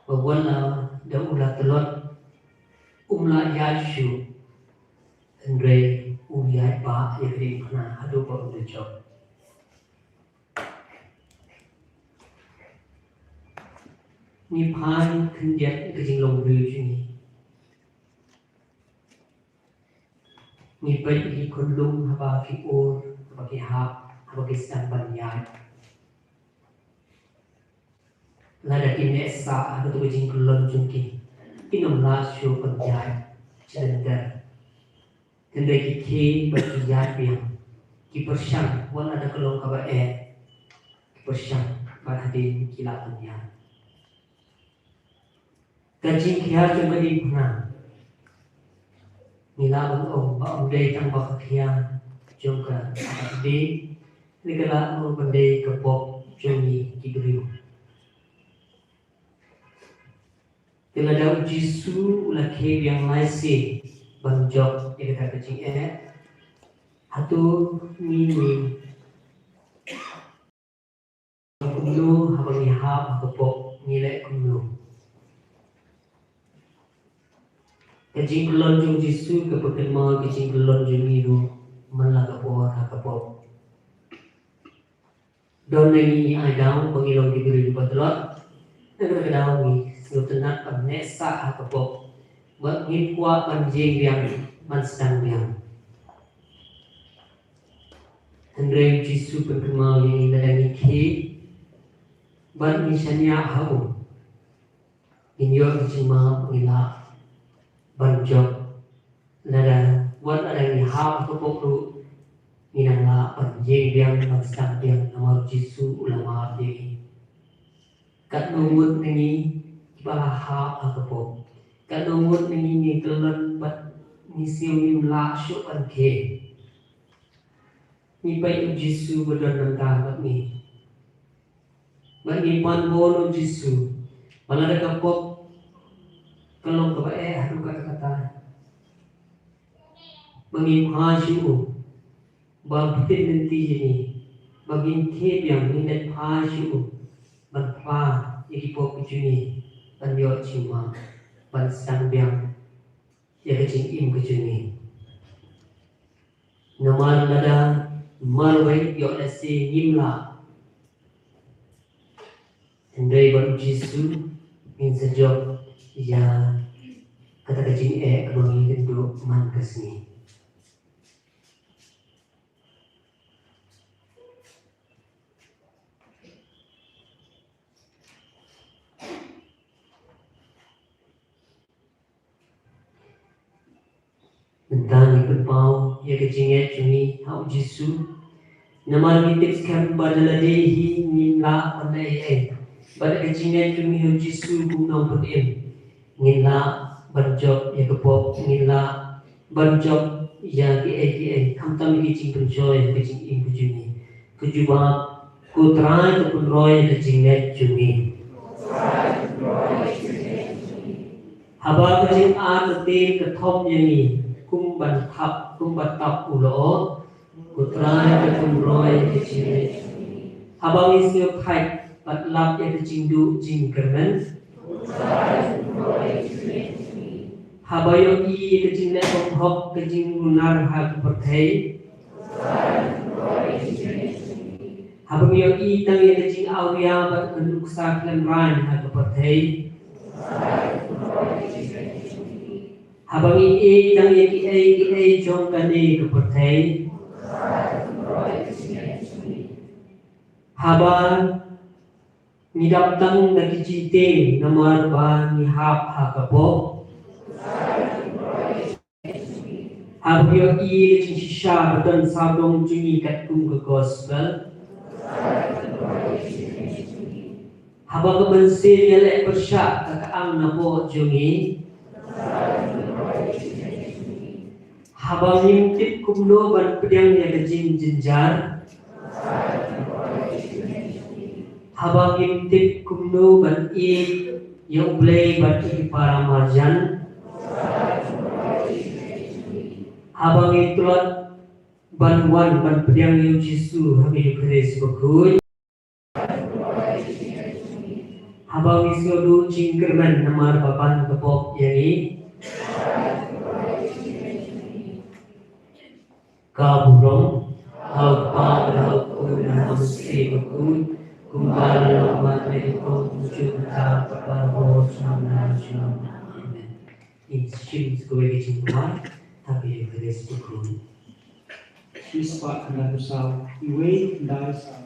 ba wat la da u la tlot, um lah ïaid shuh, hynrei u ïaid bah ïa ka diengphna haduh ba un da jop. Ngi phai khyndiat ïa ka jinglong briew jong ngi. Ngi peit ïa ki khunlung haba ki ur, haba ki hap, haba ki sdang ban ïaid. Lada ki neh sah ha kato ka jingkyllon jong ki, kin ym lah shuh ban ïaid shalynter. Hynrei ki khie bad ki ïaid biang, ki pyrshang wat lada ka long kaba eh, ki pyrshang bad hadien ki lah ban ïaid. Ka jingkhia jong ka diengphna, ngi lah ban ong ba ym dei tang ba ka khia jong ka, ka dieng, hynrei ka lah ruh ban dei ka pop jong ngi ki briew. Te lada u Jisu u la khie biang lai sien ban jop ïa kata ka jingeh, hato ngi, ngi kumno haba ngi hap ha ka pop, ngi leh kumno? Ka jingkyllon jong u Jisu ka pynkynmaw ka jingkyllon jong ngi ruh man la ka por ha ka pop. Don na ngi ngi ai daw ba ngi long ki briew kiba tlot. Na kata ka daw ngi sngewtynnat ban neh sah ha ka pop, ba ngim kwah ban ïeng biang, ban sdang biang. Hynrei u Jisu u pynkynmaw ïa ngi, lada ngi khie bad ngi shaniah ha u, ngin ïoh ka jingmap, ngi lah ban jop. Lada, wat lada ngi hap ha ka pop ruh, ngin nang lah ban ïeng biang, ban sdang biang, namar u Jisu u la map ïa ngi. Katno ngut na ngi kiba la hap ha ka pop? Katno ngut na ngi ngi kyllon bad ngi sngew ngim lah shuh ban khie? Ngi peit u Jisu ba don nangta bad ngi. Bad ngi pan bor na u Jisu ba lada ka pop ka long kaba eh haduh katta katta, ba ngin phai sha u, ba un pynim lynti ïa ngi, ba ngin khie biang, ngin leit phai sha u ban phla ïa ki pop ki jong ngi. ban ïoh jingmap, ban sdang biang ïa ka jingim ka jong ngi. Namar lada marwei ïoh lehse ngim lah, hynrei bad U Jisu ngin sa jop ïa kata ka jingeh kaba ngi kynduh man ka sngi. Mynta ngi pynpaw ïa ka jingngeit jong ngi ha U Jisu. Namar ngi tip skhem ba da lade hi ngim lah ban leh ei ei. Bad ka jingngeit jong ngi ha U Jisu kum u nongpynim, ngin lah ban jop ïa ka pop, ngin lah ban jop ïa kiei kiei, khamtam ïa ki jingpynshoi ha ka jingim ka jong ngi. Ka jubab, ko Trai, to pynroi ïa ka jingngeit jong ngi. Haba ka jingartatien ka thom ïa ngi, kum ban thap, kum ban tap u lyoh, ko Trai, to pynroi ïa ka jingngeit jong ngi. Haba ngi sngewthait bad lap ïa ka jingduh jingkyrmen, haba ïohi ïa ka jingleh bymhok, ka jingrunar ha ka pyrthei, haba ngi ïohi tang ïa ka jingawria bad ka nuksa khlem raiñ ha ka pyrthei, haba ngi ïeit tang ïa kiei kiei jong kane ka pyrthei, haba ngi dap tang da ki jingtieng namar ba ngi hap ha ka pop, haba ngi ïohi ka jingshisha ba don sawdong jong ngi katkum ka gospel, haba ka mynsiem ïaleh pyrshah ka ka ang napoh jong ngi, haba ngim tip kumno ban pdiang ïa ka jingjynjar, haba ngim tip kumno ban ïeit ïa U Blei bad ïa ki para marjan, haba ngi tlot ban wan ban pdiang ïa U Jisu ha ka Eukharist bakhuid, haba ngi sngewduh jingkyrmen namar ba ban ka pop ïa ngi. Ka burom ha U Kpa bad ha U Khun bad ha U Mynsiem Bakhuid, kumba la long mynta, kumjuh mynta, bad baroh junom junom. Amen. Ngin shim sa kawei ka jingduwai ha ka Eukharist bakhuid. Shi spah khyndai phew saw, iwei khyndai saw.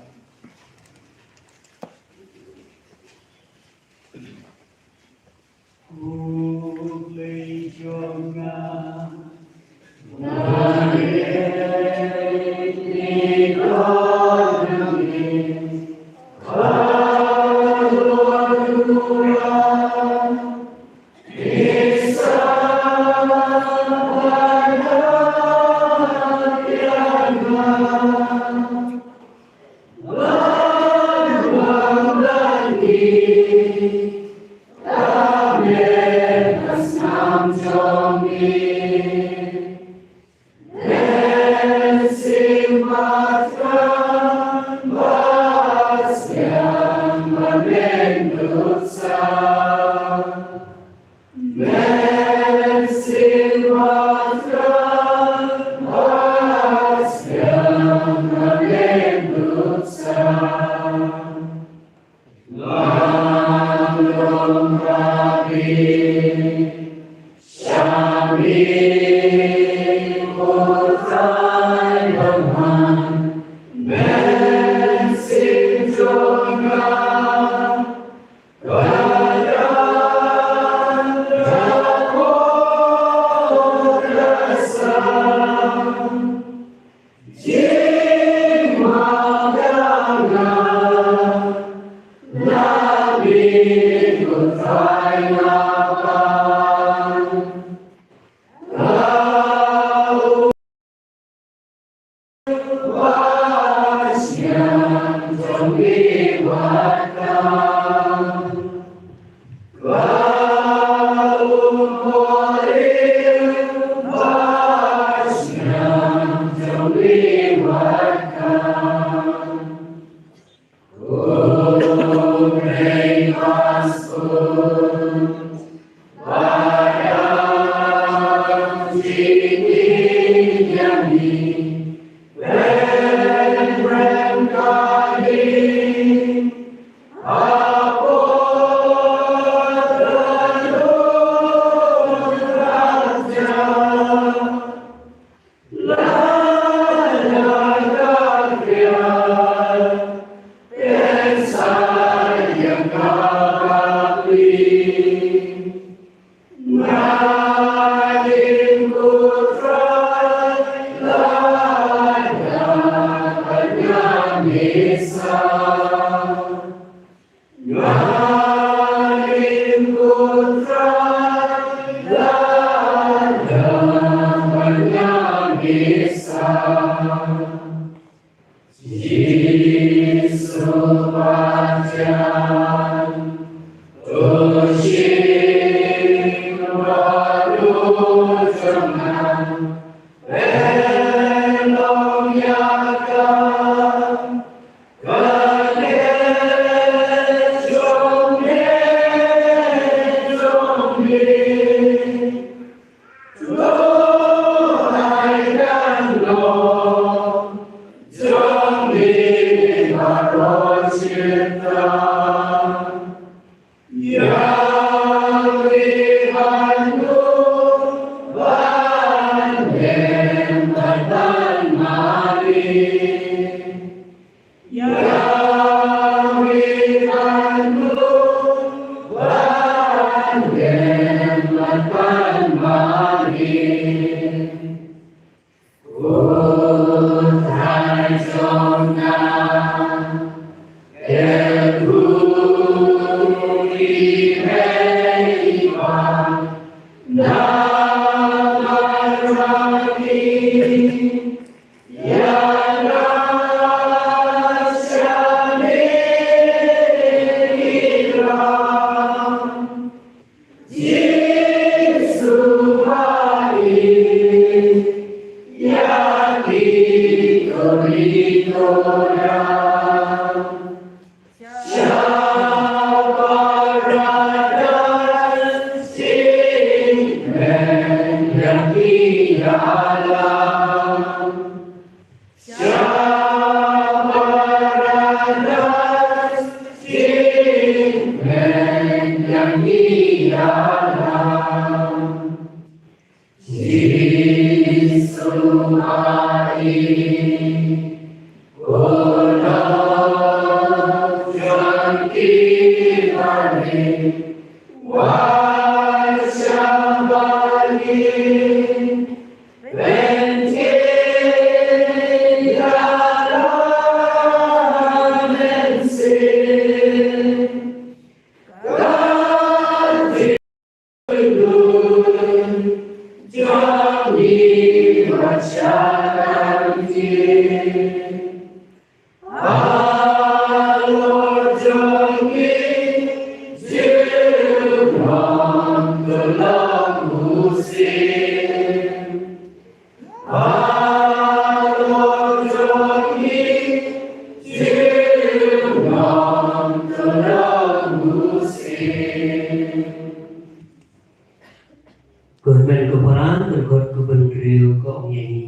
Ko hynmen ko para, ko dkhot ko bynriew ka ong ïa ngi: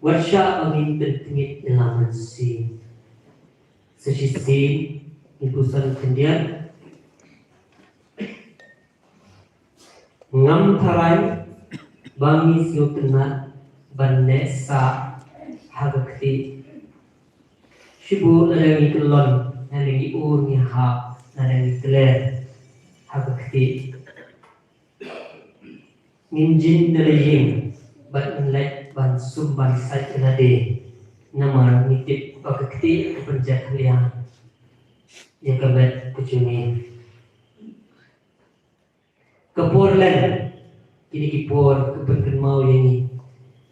Wat shah ba ngin pyntngit ïa la mynsiem. Sa shisien ngin puson khyndiat. Ngam tharai ba ngi sngewtynnat ban neh sah ha ka kti. Shibun lada ngi kyllon, lada ngi ur ngi hap, lada ngi tler ha ka kti, ngin jin da la ïing bad ngin leit ban sum ban sait ïa lade. Namar ngi tip ba ka kti ka pynjah liang ïa ka met ka jong ngi. Ka por len, kine ki por ka pynkynmaw ïa ngi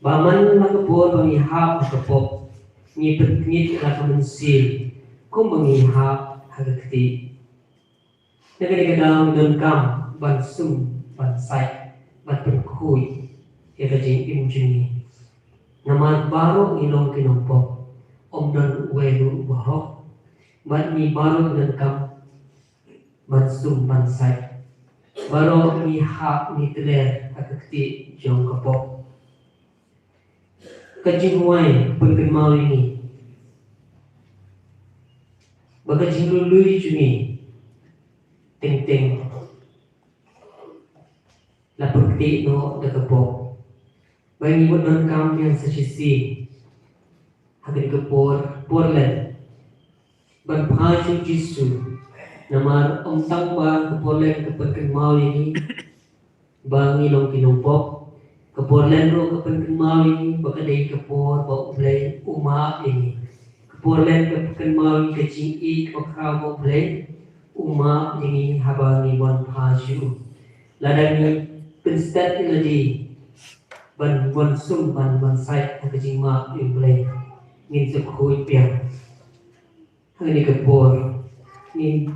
ba man la ka por ba ngi hap ha ka pop, ngi pyntngit ïa la ka mynsiem kumba ngi hap ha ka kti. Na kane ka daw ngi donkam ban sum ban sait ban pynkhuid ïa ka jingim jong ngi. Namar baroh ngi long ki nongpop, ym don uwei ruh uba hok. Bad ngi baroh ngi donkam ban sum ban sait. Baroh ngi hap ngi tler ha ka kti jong ka pop. Ka jinghuwai pynkynmaw ïa ngi ba ka jinglului jong ngi teng teng la pynkti noh da ka pop. Ba ngi mut donkam biang sa shisien ha kane ka por, por len ban phai sha u Jisu. Namar ym tang ba ka por len ka pynkynmaw ïa ngi ba ngi long ki nongpop, ka por len ruh ka pynkynmaw ïa ngi ba ka dei ka por ba U Blei u map ïa ngi. Ka por len ka pynkynmaw ïa ngi ka jingïeit ba khraw ba U Blei u map ïa ngi haba ngi wan phai sha u. Lada ngi pynstet ïa lade ban wan sum ban wan sait ha ka jingmap ïa U Blei. Ngin sa khuid biang. Ha kane ka por ngin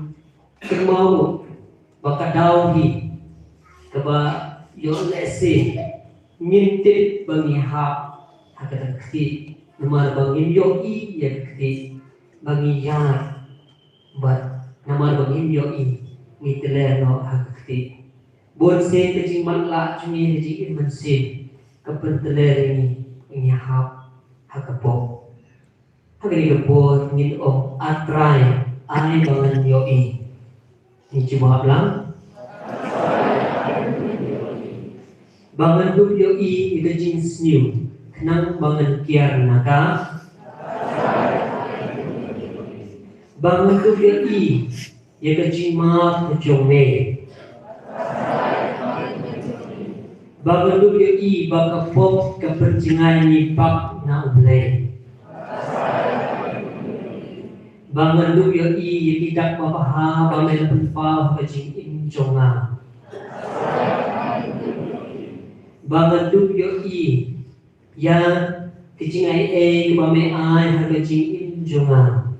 kynmaw ba ka daw hi kaba ïoh lehse ngin tip ba ngi hap ha kata ka kti, namar ba ngim ïohi ïa ka kti, ba ngi ïar, bad namar ba ngim ïohi ngi tler noh ha ka kti. Bun sien ka jingmatlah jong ngi ha ka jingim mynsiem ka pyntler ïa ngi ba ngi hap ha ka pop. Ha kane ka por ngin ong, A Trai, ai ba ngan ïohi. Ngin jubab lang. Ba ngan dup ïohi ïa ka jingsniew khnang ba ngan kiar na ka. Ba ngan dup ïohi ïa ka jingmap ka jong me. Ba ngan dup ïohi ba ka pop ka pynjngai ngi pap na U Blei. Ba ngan dup ïohi ïa ki dak babha ba me la pynpaw ha ka jingim jong nga. Ba ngan dup ïohi ïa ka jingai ei kaba me ai ha ka jingim jong nga.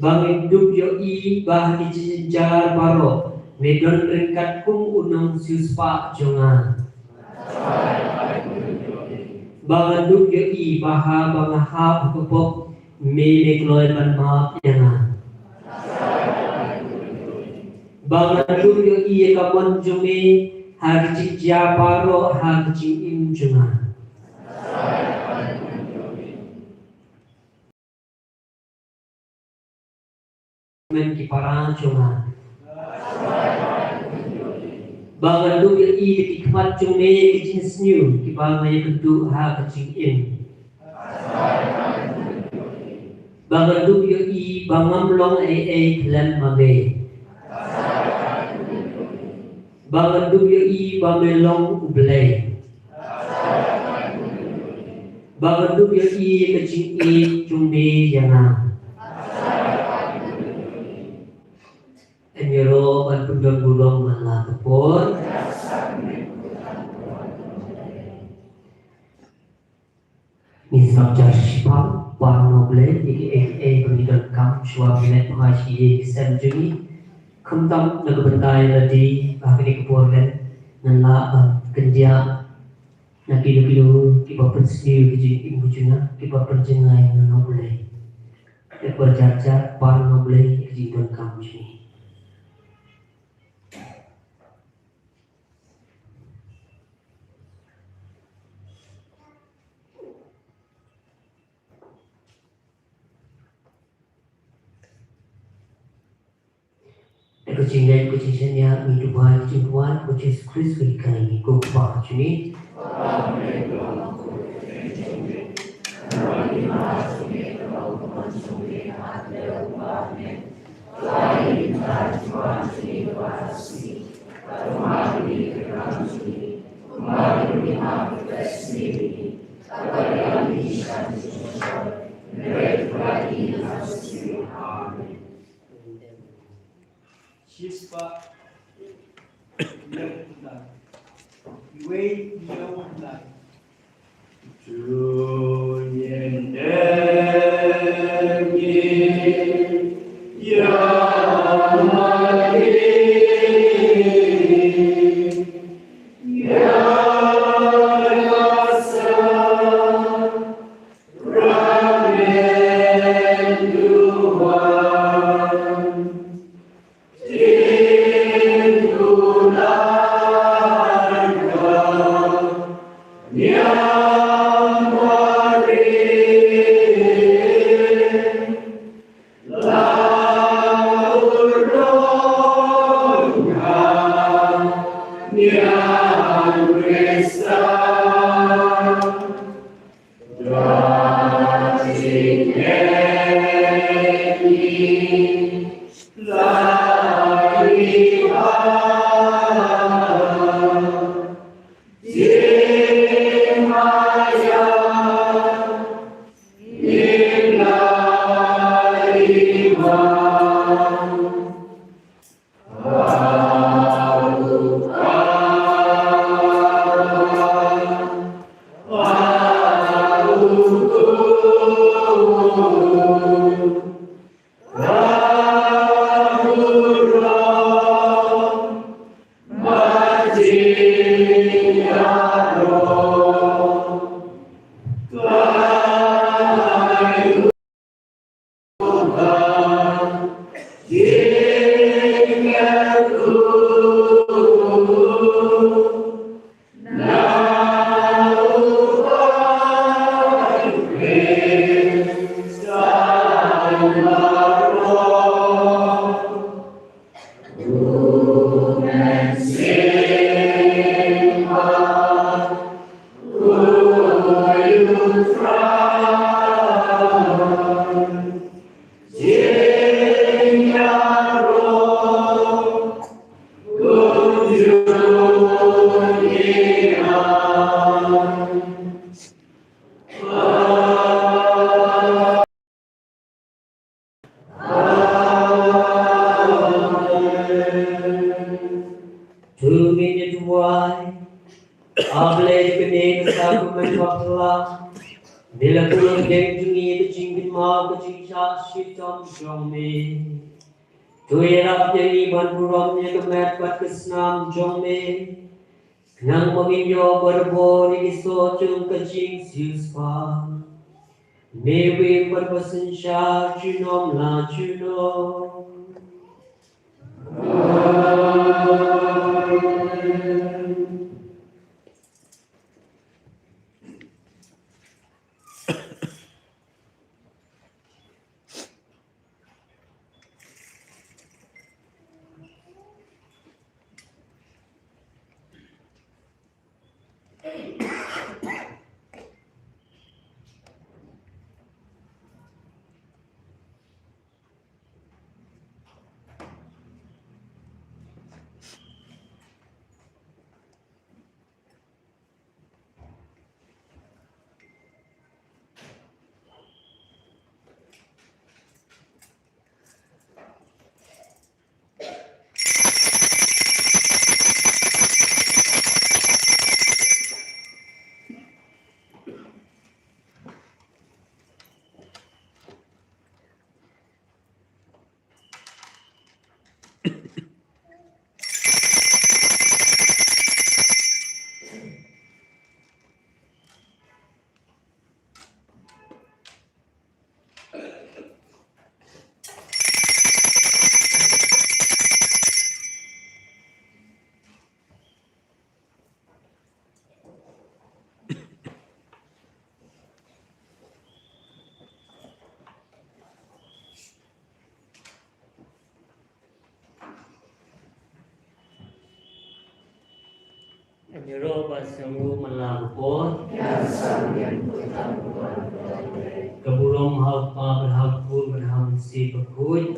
Ba ngan dup ïohi ba ha ki jingjynjar baroh me don ryngkat kum u nongsiewspah jong nga. Ba ngan dup ïohi ba haba nga hap ha ka pop me, me kloi ban map ïa nga. Ba ngan dup ïohi ïa ka mon jong me ha ka jingjia baroh ha ka jingim jong nga. Myn ki para jong nga. Ba ngan dup ïohi da ki khmat jong me ki jingsniew kiba nga ïakynduh ha ka jingim. Ba ngan dup ïohi ba ngam long ei ei khlem ma me. Ba ngan dup ïohi ba me long U Blei. Ba ngan dup ïohi ïa ka jingïeit jong me ïa nga. Em ïaroh ban pyndon burom man la ka por. Ngi sngap jar shiphang, Para nongblei, ïa kiei kiei ba ngi donkam shuwa ban leit phai sha ïing sha sem jong ngi. Khamtam na ka bynta ïa lade, ba ha kane ka por ngan lah ban kyndiah na kino kino kiba pynsniew ïa ka jingim ka jong nga, kiba pynjngai ïa nga na U Blei. Te ba jar jar, Para nongblei, ïa ka jingdonkam jong ngi. Te ka jingngeit, ka jingshaniah ngi duwai, ka jingduwai, ka Jisu Khrist ka hikai ngi, ko Kpa jong ngi. Shispah. Iwei ïa u nai. To ngin ïa duwai. A Blei kane ka sakramen bapla, me la pynlong ïa ka jingkynmaw ka jingshah shitom jong me. To ïarap ïa ngi ban burom ïa ka met bad ka snam jong me. Khnang ba ngin ïoh barabor ïa ki soh jong ka jingsiewspah. Me wei bad ba synshar junom la junom. Ïaroh bad sngewbha man la ka por. Ka burom ha u Kpa bad ha u Khun bad ha u Mynsiem Bakhuid.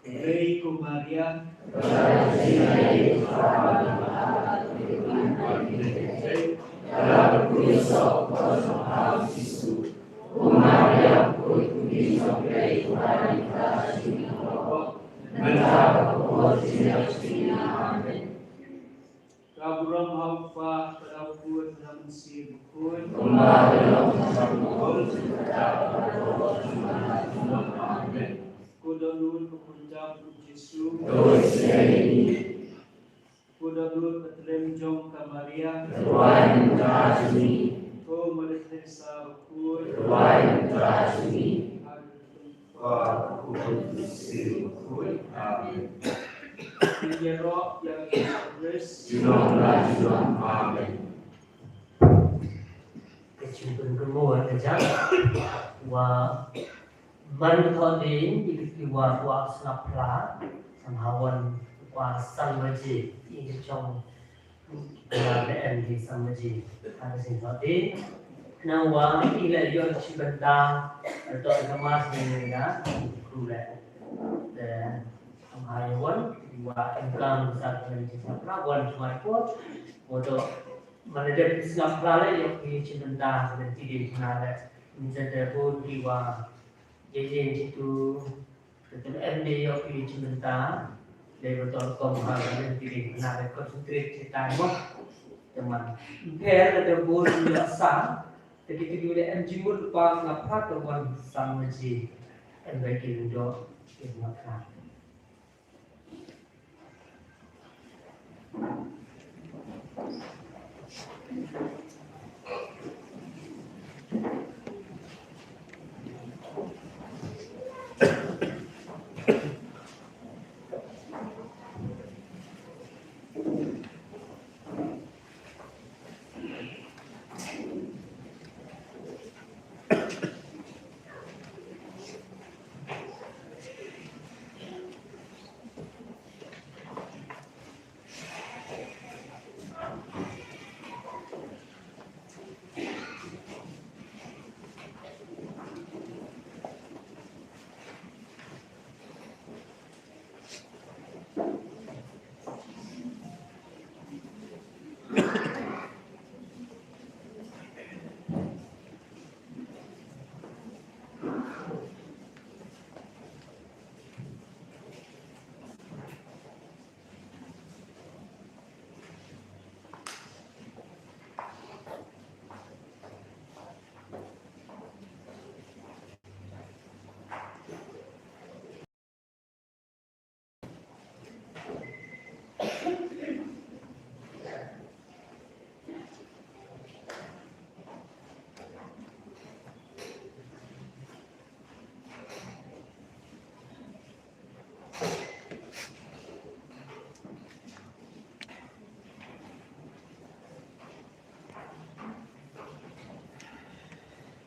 Hei ko Maria, ka burom ha u Kpa, bad ha u Khun, bad ha u Mynsiem Bakhuid. Amen. Ko dohnud, ko kynjah, ko Jisu. Ko dohnud, ka tlem jong ka Maria. Ko Mother Teresa Bakhuid. Amen. Ïaroh ïa u Khrist. Amen. Ka jingpynkynmaw ka jong u wa man thoh dien ïa ki wa kwah sngap phla, sngap hawan kwah san baje ïa ki jong Ïa, da em ki sambaji. Ka sing thot di. Nang wa i la ïoh shi bynta. Tok ka mas ni na. Kru le. De am hai wan. Wa em kang sa ka ni sa pra wan mai ko. Wa to mana de sngap pra le ïoh ki shi bynta. Sa ti di na le. Ni sa de bu di wa. Ye ye jitu. Te em de ïoh ki jingmynta, dei ba ton kong ha ka lem ki dei na de concentrate ki tai mo. Te man. Pher de bun ïoh sa, te ki ki de em jingmut pa na pha te wan sang ma ji. Em ba ki do ki ma ka.